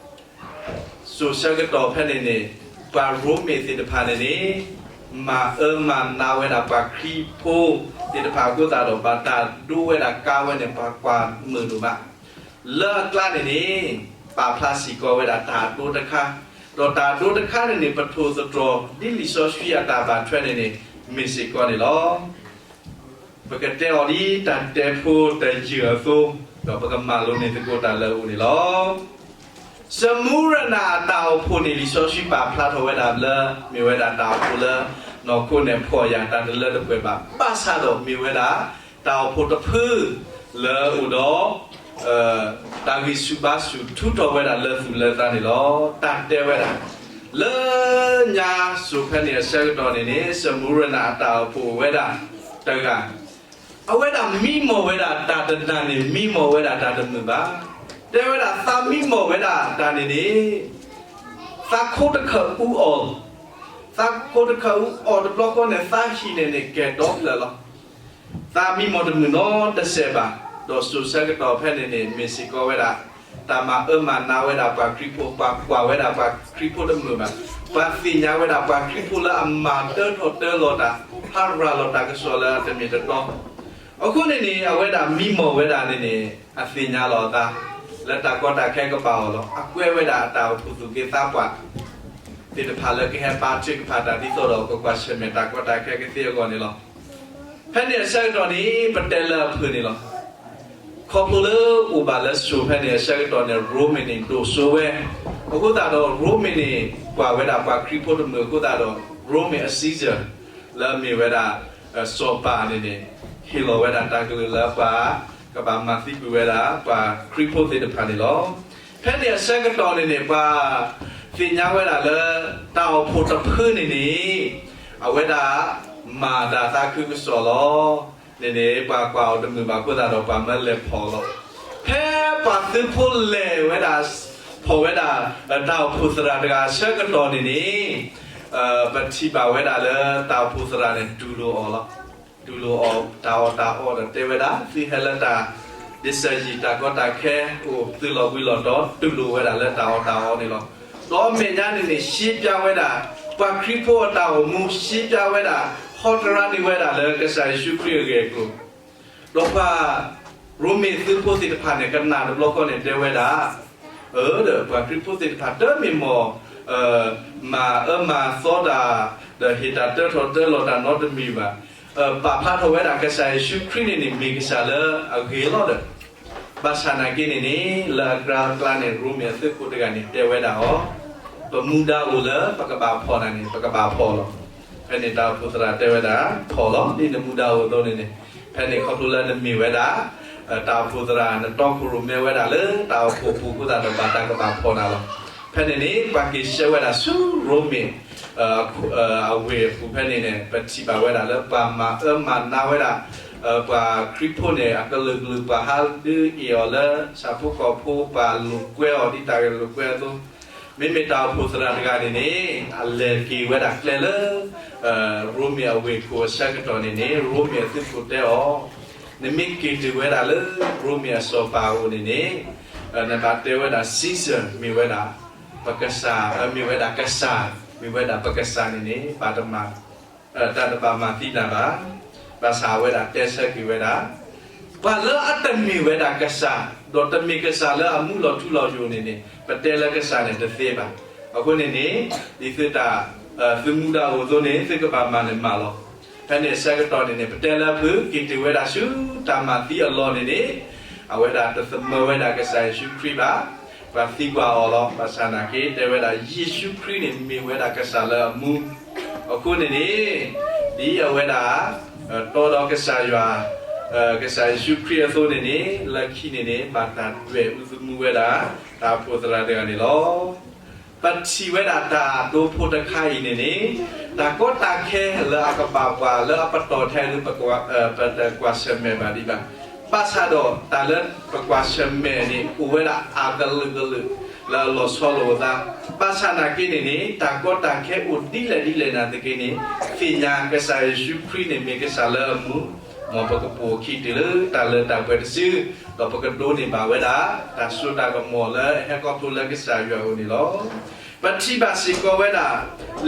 စိၤဆၢကတီၢ်ဖဲန့ၣ်န့ၣ်, ပှၤရိမ့ၤသ့ၣ်တဖၣ်န့ၣ်န့ၣ်, မၤအၢမၤနးဝဲဒၣ်ပှၤခရံာ်ဖိသ့ၣ်တဖၣ်အဃိသတးဒီး ဘၣ်တၢ်ဒိဝဲဒၣ်ကါဝဲန့ၣ် ပှၤကွၢ်မုာ်ဒိၣ်မး. လၢအကျါန့ၣ်န့ၣ်, ပာ်ဖျါစ့ၢ်ကီးဝဲဒၣ်တၢ်အဒိတခါ, ဒီးတၢ်အဒိတခါန့ၣ်န့ၣ် ပထိၣ်သတြီၤ ဒ်လံာ်စီဆှံအတၢ်ဘၣ်ထွဲန့ၣ်န့ၣ်, မ့ၢ်စ့ၢ်ကီးန့ၣ်လီၤ. ပကတဲအီၤဒ်တၢ်တဲဖိတယုၢ်အသိး, ဒီးပကမၤလိန့ၢ်သကိးတၢ်လၢအအိၣ်န့ၣ်လီၤ. Smyrna အတၢ်အိၣ်ဖှိၣ်န့ၣ် လံာ်စီဆှံပာ်ဖျါထီၣ်ဝဲဒၣ်လၢ မ့ၢ်ဝဲဒၣ်တၢ်အိၣ်ဖှိၣ်လၢ နီၢ်ခိန့ၣ်ဖှီၣ်ယာ်တၢ်တလၢတပှဲၤဘၣ်, ဘၣ်ဆၣ်ဒီးမ့ၢ်ဝဲဒၣ် တၢ်အိၣ်ဖှိၣ်တဖု လၢအအိၣ်ဒီး တၢ်ဂံၢ်ဆူၣ်ဘါဆူၣ်ထူးထီၣ်ဝဲဒၣ်လၢသူၣ်လၢသးန့ၣ်လီၤ. တၢ်တဲဝဲဒၣ် လၢညါစိၤဖဲန့ၣ် အဆၢကတီၢ်န့ၣ်န့ၣ် Smyrna အတၢ်အိၣ်ဖှိၣ်အိၣ်ဝဲဒၣ်တဂၤ, အဝဲဒၣ်မံမီၢ်ဝဲဒၣ်တၢ်တနၤန့ၣ် မံမီၢ်ဝဲဒၣ်တၢ်တမုာ်ဘၣ်. တဲဝဲဒၣ်သးမံမီၢ်ဝဲဒၣ်တၢ်န့ၣ်န့ၣ် သးခိတခၢၣ်အူအီၣ်, သးခိတခၢၣ်အူအီၣ်တဘျီဃီန့ၣ် သးဟံၣ်န့ၣ်န့ၣ် ကဲၤဒီဖျၢၣ်လီၤ. သးမံမီၢ်တမုာ်နီတစဲးဘၣ်. ဒီးစိၤဆၢကတီၢ်ဖဲန့ၣ်န့ၣ် မ့ၢ်စ့ၢ်ကီးဝဲဒၣ် တၢ်မၤအၢမၤနးဝဲဒၣ်ပှၤခရံာ်ဖိ, ပှၤကွၢ်ဝဲဒၣ်ပှၤခရံာ်ဖိတမုာ်ဘၣ်. ပှၤသ့ၣ်ညါဝဲဒၣ်ပှၤခရံာ်ဖိလၢအမၤတၢထီၣ်တၢလီၤတၢ်, ဟးရၤလီၤတၢ်ကစီၣ်လၢအတမ့ၢ်တတီ. အဃိန့ၣ်န့ၣ် အဝဲဒၣ်မံမီၢ်ဝဲဒၣ်န့ၣ်န့ၣ် အသ့ၣ်ညါလီၤအသး လၢတၢ်ကီတၢ်ခဲကဘၣ်အီၤလီၤ. အကွဲးဝဲဒၣ်အတၢ်အိၣ်ဖှိၣ်သူၣ်က့သးပှၢ်သ့ၣ်တဖၣ်လၢကဟဲဘါထုကဖၣ်တၢ်ဒ်သိးဒီး ကကွၢ်ဆၢၣ်မဲာ်တၢ်ကီတၢ်ခဲကသ့အဂီၢ်န့ၣ်လီၤ. ဖဲန့ၣ်အဆၢကတီၢ်န့ၣ် ပတဲလၢအဖုၣ်န့ၣ်လီၤ. ခီဖျိလၢအိၣ်ဘၣ်လၢစိၤဖဲန့ၣ်အဆၢကတီၢ်န့ၣ် ရိမ့ၤန့ၣ်ဒိၣ်စိဝဲ, အဃိသတးဒီး ရိမ့ၤန့ၣ် ကွၢ်ဝဲဒၣ်ပှၤခရံာ်ဖိတမုာ်အဃိသတးဒီး ရိမ့ၤအ Caesar လၢအမ့ၢ်ဝဲဒၣ် စီၤပၤန့ၣ်န့ၣ် ဟ့ၣ်လီၤဝဲဒၣ်တၢ်ကလုၢ်လၢပှၤကဘၣ်မၤသံကွံာ်ဝဲဒၣ် ပှၤခရံာ်ဖိသ့ၣ်တဖၣ်န့ၣ်လီၤ. ဖဲန့ၣ်အဆၢကတီၢ်န့ၣ်န့ၣ် ပှၤသ့ၣ်ညါဝဲဒၣ်လၢ တၢ်အိၣ်ဖှိၣ်တဖုန့ၣ်န့ၣ် အဝဲဒၣ်မၤတၢ်သးခုကစီၣ်လီၤ. န့ၣ်န့ၣ် ပှၤကွၢ်အီၤတမုာ်ဘၣ်အဃိသတးဒီး ပှၤမၢလဲၤဖီၣ်လီၤ. ဖဲပှၤသုးဖိလဲၤဝဲဒၣ် ဖီၣ်ဝဲဒၣ် တၢ်အိၣ်ဖှိၣ်သရၣ်တဂၤအဆၢကတီၢ်န့ၣ်န့ၣ် ပထံၣ်ဘၣ်ဝဲဒၣ်လၢတၢ်အိၣ်ဖှိၣ်သရၣ်န့ၣ် တူၢ်လိာ်အီၤလီၤ. တူၢ်လိာ်အီၤတၢ်အီၣ်တၢ်အီဒီးတဲဝဲဒၣ် သုဟဲလၢတၢ် ဒ့စၢယံာ်တၢ်ကီတၢ်ခဲအိၣ် သုလီၤဘှံးလီၤတီၤ တူၢ်လိာ်ဝဲဒၣ်လၢတၢ်အီၣ်တၢ်အီန့ၣ်လီၤ. ဒီးအမဲာ်ညါန့ၣ်န့ၣ် ရှင်းပြဝဲဒၣ် ပှၤခရံာ်ဖိအတၢ်အိၣ်မူ ရှင်းပြဝဲဒၣ် ဟီတရါန့ၢ်ဝဲဒၣ်လၢကစၢ်ယ့ၣ်ၡူးခရံာ်အဂ့ၢ်အကျိၤ ဒီးပှၤ ရိမ့ၤသုးဖိသ့ၣ်တဖၣ်န့ၣ် ကနၣ်တဘျီဃီန့ၣ်တဲဝဲဒၣ်, အၢ ဒီးပှၤခရံာ်ဖိသ့ၣ်တဖၣ်တမ့ၢ်မီၢ် မၤအၢမၤသီတၢ် ဒီးဟ့ၣ်တၢ်တၢထီၣ်တၢလီၤတၢ်နီတမံၤဘၣ်. ပာ်ဖျါထီၣ်ဝဲဒၣ်ကစၢ်ယ့ၣ်ၡူးခရံာ်န့ၣ်န့ၣ် မ့ၢ်ကစၢ်လၢအဂ့ၤလီၤဒီး ဘၣ်ဆၣ်နာ်က့န့ၣ်န့ၣ် လၢအကြၢးအကျါန့ၣ် ရိမ့ၤအသုးဖိတဂၤန့ၣ်တဲဝဲဒၣ်အီၤ, ပမူဒါအိၣ်လၢပကဘၣ်ဖီၣ်နၤန့ၣ် ပကဘၣ်ဖီၣ်လီၤ. ဖဲန့ၣ်တၢ်အိၣ်ဖှိၣ်သရၣ်တဲဝဲဒၣ် ဖီၣ်လီၤ ဒ်နမူဒါအိၣ်အသိးန့ၣ်န့ၣ်, ဖဲန့ၣ်ခီဖျိလၢနမ့ၢ်ဝဲဒၣ် တၢ်အိၣ်ဖှိၣ်သရၣ် နတီခိၣ်ရိၣ်မဲဝဲဒၣ်လၢတၢ်အိၣ်ဖှိၣ်ပူၤအဃိသတးဒီး ဘၣ်တၢ်ကဘၣ်ဖီၣ်နၤလီၤ. ဖဲန့ၣ်န့ၣ် ပှၤက့ၤဆှၢဝဲဒၣ်ဆူရိမ့ၤ အဝ့ၢ်အပူၤဖဲန့ၣ်န့ၣ် ပထံၣ်ဘၣ်ဝဲဒၣ်လၢပှၤမၤအၢမၤနးဝဲဒၣ် ပှၤခရံာ်ဖိန့ၣ် အကလုာ်ကလုာ် ပှၤဟးဒုးအ့ၣ်အီၤလၢဆၣ်ဖိကီၢ်ဖိ ပှၤလိာ်ကွဲအီၤဒ်တၢ်ဂဲၤလိာ်ကွဲအသိး, မ့မ့ၢ်တၢ်အိၣ်ဖှိၣ်သရၣ်တဂၤန့ၣ်န့ၣ် အလဲၤက့ၤဝဲဒၣ်ကျဲလၢ ရိမ့ၤအဝ့ၢ်ခိၣ်အဆၢကတီၢ်န့ၣ်န့ၣ် ရိမ့ၤအသုးခိၣ်တဲအီၤ, နမ့ၢ်က့ၤတုၤဝဲဒၣ်လၢ ရိမ့ၤအစီၤပၤအအိၣ်န့ၣ်န့ၣ် နဘၣ်တဲဝဲဒၣ် Caesar မ့ၢ်ဝဲဒၣ် ပကစၢ်, မ့ၢ်ဝဲဒၣ်ကစၢ်, မ့ၢ်ဝဲဒၣ်ပကစၢ်န့ၣ်န့ၣ် ဘၣ်တမၤ, တၢ်တဘၣ်မၤသံနၤဘၣ်. ဘၣ်ဆၣ်အဝဲဒၣ်တဲဆၢက့ၤဝဲဒၣ် ပှၤလၢအတမ့ၢ်ဝဲဒၣ်ကစၢ်, ဒီးတမ့ၢ်ကစၢ်လၢအမူလီၤထူလီၤယိာ်န့ၣ်န့ၣ် ပတဲလၢကစၢ်န့ၣ်တသ့ဘၣ်. အဃိန့ၣ်န့ၣ် ဒ်သုတၢ် သုမူဒါအိၣ်အသိးန့ၣ် သုကဘၣ်မၤန့ၣ်မၤလီၤ. ဖဲန့ၣ်အဆၢကတီၢ်န့ၣ်န့ၣ် ပတဲလၢအဖု က့ၤတုၤဝဲဒၣ်ဆူတၢ်မၤသံအလီၢ်န့ၣ်န့ၣ် အဝဲဒၣ်တသမၢဝဲဒၣ်ကစၢ်ယ့ၣ်ၡူးခရံာ်ဘၣ်. ပှၤသံကွၢ်အီၤလီၤ. ဘၣ်ဆၣ်နာ်က့ တဲဝဲဒၣ်ယ့ၣ်ၡူးခရံာ်န့ၣ်မ့ၢ်ဝဲဒၣ်ကစၢ်လၢအမူ. အဃိန့ၣ်န့ၣ် ဒ်အဝဲဒၣ် တီဒီးကစၢ်ယွၤ, ကစၢ်ယ့ၣ်ၡူးခရံာ်အသိးန့ၣ်န့ၣ် လၢခံန့ၣ်န့ၣ် ဘၣ်တၢ်ဒွဲၣ်အုးသမူဝဲဒၣ် တၢ်အိၣ်ဖှိၣ်သရၣ်တဂၤန့ၣ်လီၤ. ပထံၣ်ဝဲဒၣ်တၢ်ဒိဖိတခါအံၤန့ၣ်န့ၣ် တၢ်ကီတၢ်ခဲလၢအကဘၣ်ပှၤလၢအပတီၢ်ထဲဒုး ပတကွၢ်ဆၢၣ်မဲာ်ဘၣ်ဒံးဘၣ်. ဘၣ်ဆၣ်ဒီးတၢ်လၢပကွၢ်ဆၢၣ်မဲာ်န့ၣ် အိၣ်ဝဲဒၣ်အကလုာ်ကလုာ် လၢအလီၤဆီလိာ်အသး. ဘၣ်ဆၣ်နာ်က့န့ၣ်န့ၣ် တၢ်ကီတၢ်ခဲအိၣ်ဒ်လဲၣ်ဒ်လဲၣ်နာ်သက့န့ၣ် သ့ၣ်ညါကစၢ်ယ့ၣ်ၡူးခရံာ်န့ၣ်မ့ၢ်ကစၢ်လၢအမူ, မ်ပကပိာ်အခံတုၤလၢတၢ်လၢတၢ်ပှဲၤတစု, ဒီးပကဒိးန့ၢ်ဘၣ်ဝဲဒၣ် တၢ်စိတၢ်ကမီၤလၢအဟဲခီဖျိလၢကစၢ်ယွၤအအိၣ်န့ၣ်လီၤ. ပထံၣ်ဘၣ်စ့ၢ်ကီးဝဲဒၣ်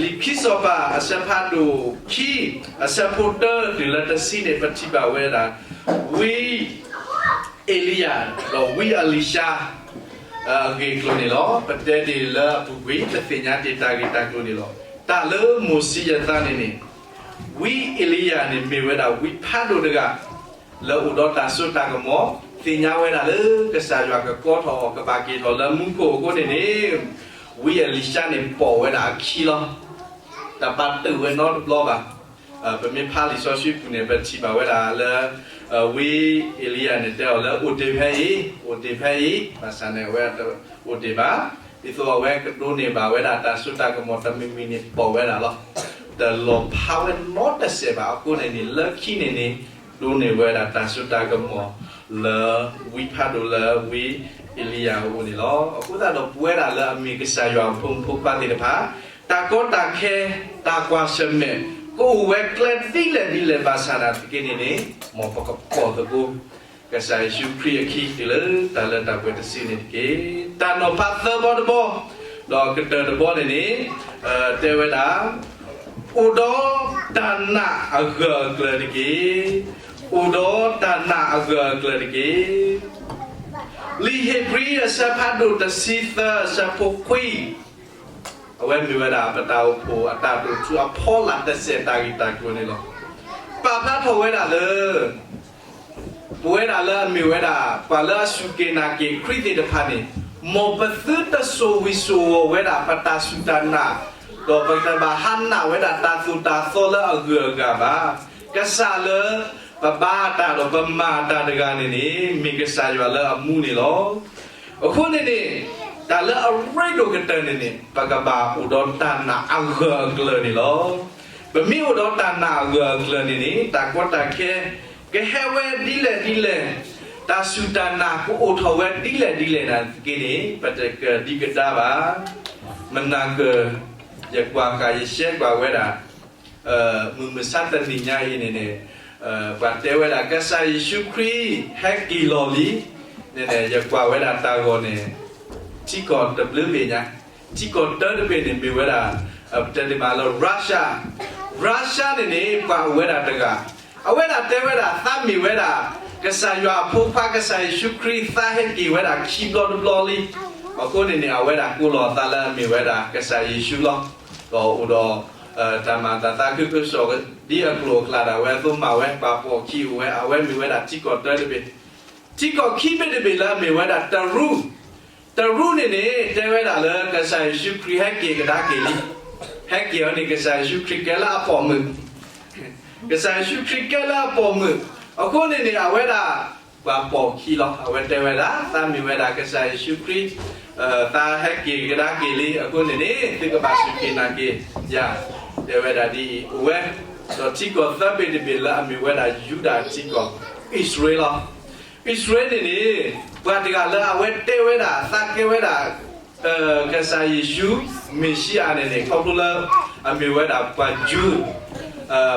လံာ်ခံစီၤပၤအဆၢဖးဒိၣ်ခံ အဆၢဖိတၢတုၤလၢတဆံန့ၣ် ပထံၣ်ဘၣ်ဝဲဒၣ် ဝံအ့လံယၤ ဒီးဝံအလံၤၡါ အဂ့ၢ်အကျိၤန့ၣ်လီၤ. ပတဲဒ်လၢအပူၤကွံာ် ပသ့ၣ်ညါတ့ၢ်တၢ်ဂ့ၢ်တၢ်ကျိၤန့ၣ်လီၤ. တၢ်လၢမိၤၡ့ယသးန့ၣ်န့ၣ် ဝံအ့လံယၤန့ၣ်မ့ၢ်ဝဲဒၣ်ဝံဖးဒိၣ်တဂၤ လၢအိၣ်ဒီးတၢ်စိတၢ်ကမီၤ, သ့ၣ်ညါဝဲဒၣ်လၢကစၢ်ယွၤကကိးထီၣ်အီၤ ကဘၣ်က့ၤထီၣ်လၢမူခိၣ်အဃိန့ၣ်န့ၣ် ဝံအလံၤၡါန့ၣ်ပိာ်ဝဲဒၣ်အခံလီၤ. တပာ်တုာ်ဝဲနီတဘျီဘၣ်. ပမ့ၢ်ဖးလံာ်စီဆှံပူၤန့ၣ် ပထံၣ်ဘၣ်ဝဲဒၣ်လၢ ဝံအ့လံယၤန့ၣ်တဲအီၤလၢ အိၣ်တ့ၢ်ဖဲအံၤ, အိၣ်တ့ၢ်ဖဲအံၤ, ဘၣ်ဆၣ်န့ၣ် အဝဲတအိၣ်တ့ၢ်ဘၣ်. ဒ်သိးအဝဲကဒိးန့ၢ်ဘၣ်ဝဲဒၣ်တၢ်စိတၢ်ကမီၤတမံၤမံၤန့ၣ် ပိာ်ဝဲဒၣ်လီၤ. တလီၤဖးဝဲနီတစဲးဘၣ်. အဃိန့ၣ်န့ၣ် လၢခံန့ၣ်န့ၣ် ဒိးန့ၢ်ဝဲဒၣ်တၢ်စိတၢ်ကမီၤလၢ ဝံဖးဒိၣ်လၢဝံအ့လံယၤအအိၣ်န့ၣ်လီၤ. အဃိသတးဒီးပဝဲဒၣ်လၢအမ့ၢ်ကစၢ်ယွၤအဖိမုၣ်ဖိခွါသ့ၣ်တဖၣ် တၢ်ကီတၢ်ခဲ တၢ်ကွၢ်ဆၢၣ်မဲာ် ကအိၣ်ဝဲကျဲဒ်လဲၣ်ဒ်လဲၣ်ဘၣ်ဆၣ်နာ်သက့န့ၣ်န့ၣ် မ်ပကပိာ်သကိး ကစၢ်ယ့ၣ်ၡူးခရံာ်အခံတုၤလၢတၢ်လၢတၢ်ပှဲၤတစုန့ၣ်တက့ၢ်. တၢ်နီၤဖးသၢဘီတဘီ, ဒီးကတၢၢ်တဘီန့ၣ်န့ၣ် တဲဝဲဒၣ် အိၣ်ဒီးတၢ်နာ်အဂၢၢ်အကျၢၤတက့ၢ်. အိၣ်ဒီးတၢ်နာ်အဂၢၢ်အကျၢၤတက့ၢ်. လံာ်ဧ့ၤဘြံၤအဆၢဖးဒိၣ်တဆံသၢအဆၢဖိခွံ အဝဲမ့ၢ်ဝဲဒၣ်ပတၢ်အိၣ်ဖှိၣ်အတၢ်ဒိၣ်ထူအဖီလာ်တစဲးတၢ်ဂ့ၢ်တၢ်ကျိၤန့ၣ်လီၤ. ပာ်ဖျါထီၣ်ဝဲဒၣ်လၢ ပဝဲဒၣ်လၢအမ့ၢ်ဝဲဒၣ် ပှၤလၢအစူၢ်က့ၤနာ်က့ၤခရံာ်သ့ၣ်တဖၣ်န့ၣ် မ်ပသုတစိာ်ဝံၤစိာ်ဝီၤဝဲဒၣ်ပတၢ်စူၢ်တၢ်နာ်, ဒီးပတဘၣ်ဟးနာ်ဝဲဒၣ်တၢ်သိၣ်တၢ်သီလၢအဂုၤအဂၤဘၣ်. ကစၢ်လၢ ပဘါအတၢ်ဒီးပမၤအတၢ်တဂၤန့ၣ်န့ၣ် မ့ၢ်ကစၢ်ယွၤလၢအမူန့ၣ်လီၤ. အဃိန့ၣ်န့ၣ် တၢ်လၢအရ့ဒိၣ်ကတၢၢ်န့ၣ်န့ၣ် ပကဘၣ်အိၣ်ဒီးတၢ်နာ်အဂၢၢ်အကျၢၤန့ၣ်လီၤ. ပမ့ၢ်အိၣ်ဒီးတၢ်နာ်အဂၢၢ်အကျၢၤန့ၣ်န့ၣ် တၢ်ကီတၢ်ခဲ ကဟဲဝဲဒ်လဲၣ်ဒ်လဲၣ်, တၢ်စူၢ်တၢ်နာ်ကအိၣ်ထီၣ်ဝဲဒ်လဲၣ်ဒ်လဲၣ်နာ်သက့န့ၣ် ပတကဒံကဒါဘၣ်. မနၤကၢၢ် ယကွၢ်ဃာ်ယရှဲကွၢ်ဝဲဒၣ် မုၢ်မဆါတနံၤညါအံၤန့ၣ်န့ၣ် ပှၤတဲဝဲဒၣ် ကစၢ်ယ့ၣ်ၡူးခရံာ် ဟဲက့ၤလီၤလံန့ၣ်န့ၣ် ယကွၢ်ဝဲဒၣ်တၢ်ဂီၤန့ၣ် ထံကီၢ်တဘျုးဘ့ၣ်ညါ, ထံကီၢ်တၢတဘ့ၣ်န့ၣ် မ့ၢ်ဝဲဒၣ် ပတဲတ့ၢ်မးလၢ Russia, Russia န့ၣ်န့ၣ် ပှၤအိၣ်ဝဲဒၣ်တဂၤ အဝဲဒၣ်တဲဝဲဒၣ် သးမ့ၢ်ဝဲဒၣ် ကစၢ်ယွၤအဖိခွါ ကစၢ်ယ့ၣ်ၡူးခရံာ် သးဟဲက့ၤဝဲဒၣ်ခံဘျီတဘျီလံ. အဃိန့ၣ်န့ၣ် အဝဲဒၣ်ကိးလီၤအသးလၢအမ့ၢ်ဝဲဒၣ် ကစၢ်ယ့ၣ်ၡူးလီၤ. ဒီးအိၣ်ဒီး တၢ်မၤတၢ်သးခုကစီၣ် ဒ်အကျိၤအကျဲဒၣ်ဝဲအသိးမၤဝဲ ပှၤပိာ်ခံအိၣ်ဝဲ အဝဲမ့ၢ်ဝဲဒၣ်ထံကီၢ်တၢတဘ့ၣ်, ထံကီၢ်ခံဘ့ၣ်တဘ့ၣ်လၢအမ့ၢ်ဝဲဒၣ်တရူး တရူးန့ၣ်န့ၣ် တဲဝဲဒၣ်လၢကစၢ်ယ့ၣ်ၡူးခရံာ်ဟဲက့ၤကဒါက့ၤလံ. ဟဲက့ၤအီၤန့ၣ် ကစၢ်ယ့ၣ်ၡူးခရံာ်ကဲလၢအပိာ်မုၣ်, ကစၢ်ယ့ၣ်ၡူးခရံာ်ကဲလၢအပိာ်မုၣ်, အဃိန့ၣ်န့ၣ် အဝဲဒၣ် ပှၤပိာ်ခံလီၤ. အဝဲတဲဝဲဒၣ် သးမ့ၢ်ဝဲဒၣ်ကစၢ်ယ့ၣ်ၡူးခရံာ် သးဟဲက့ၤကဒါက့ၤလံ. အဃိန့ၣ်န့ၣ် သုကဘၣ်စူၢ်က့ၤနာ်က့ၤယၤ တဲဝဲဒၣ်ဒ်အံၤ အိၣ်ဝဲ, ဒီးထံကီၢ်သၢဘ့ၣ်တဘ့ၣ်လၢအမ့ၢ်ဝဲဒၣ်ယူဒၤထံကီၢ် အံၣ်စရ့လးလီၤ. အံၣ်စရ့လးန့ၣ်န့ၣ် ပှၤတဂၤလၢအဝဲတဲဝဲဒၣ် သးကဲဝဲဒၣ် ကစၢ်ယ့ၣ်ၡူး မ့ၣ်ၡံအၤန့ၣ်န့ၣ် ခီဖျိလၢ အမ့ၢ်ဝဲဒၣ်ပှၤယူ,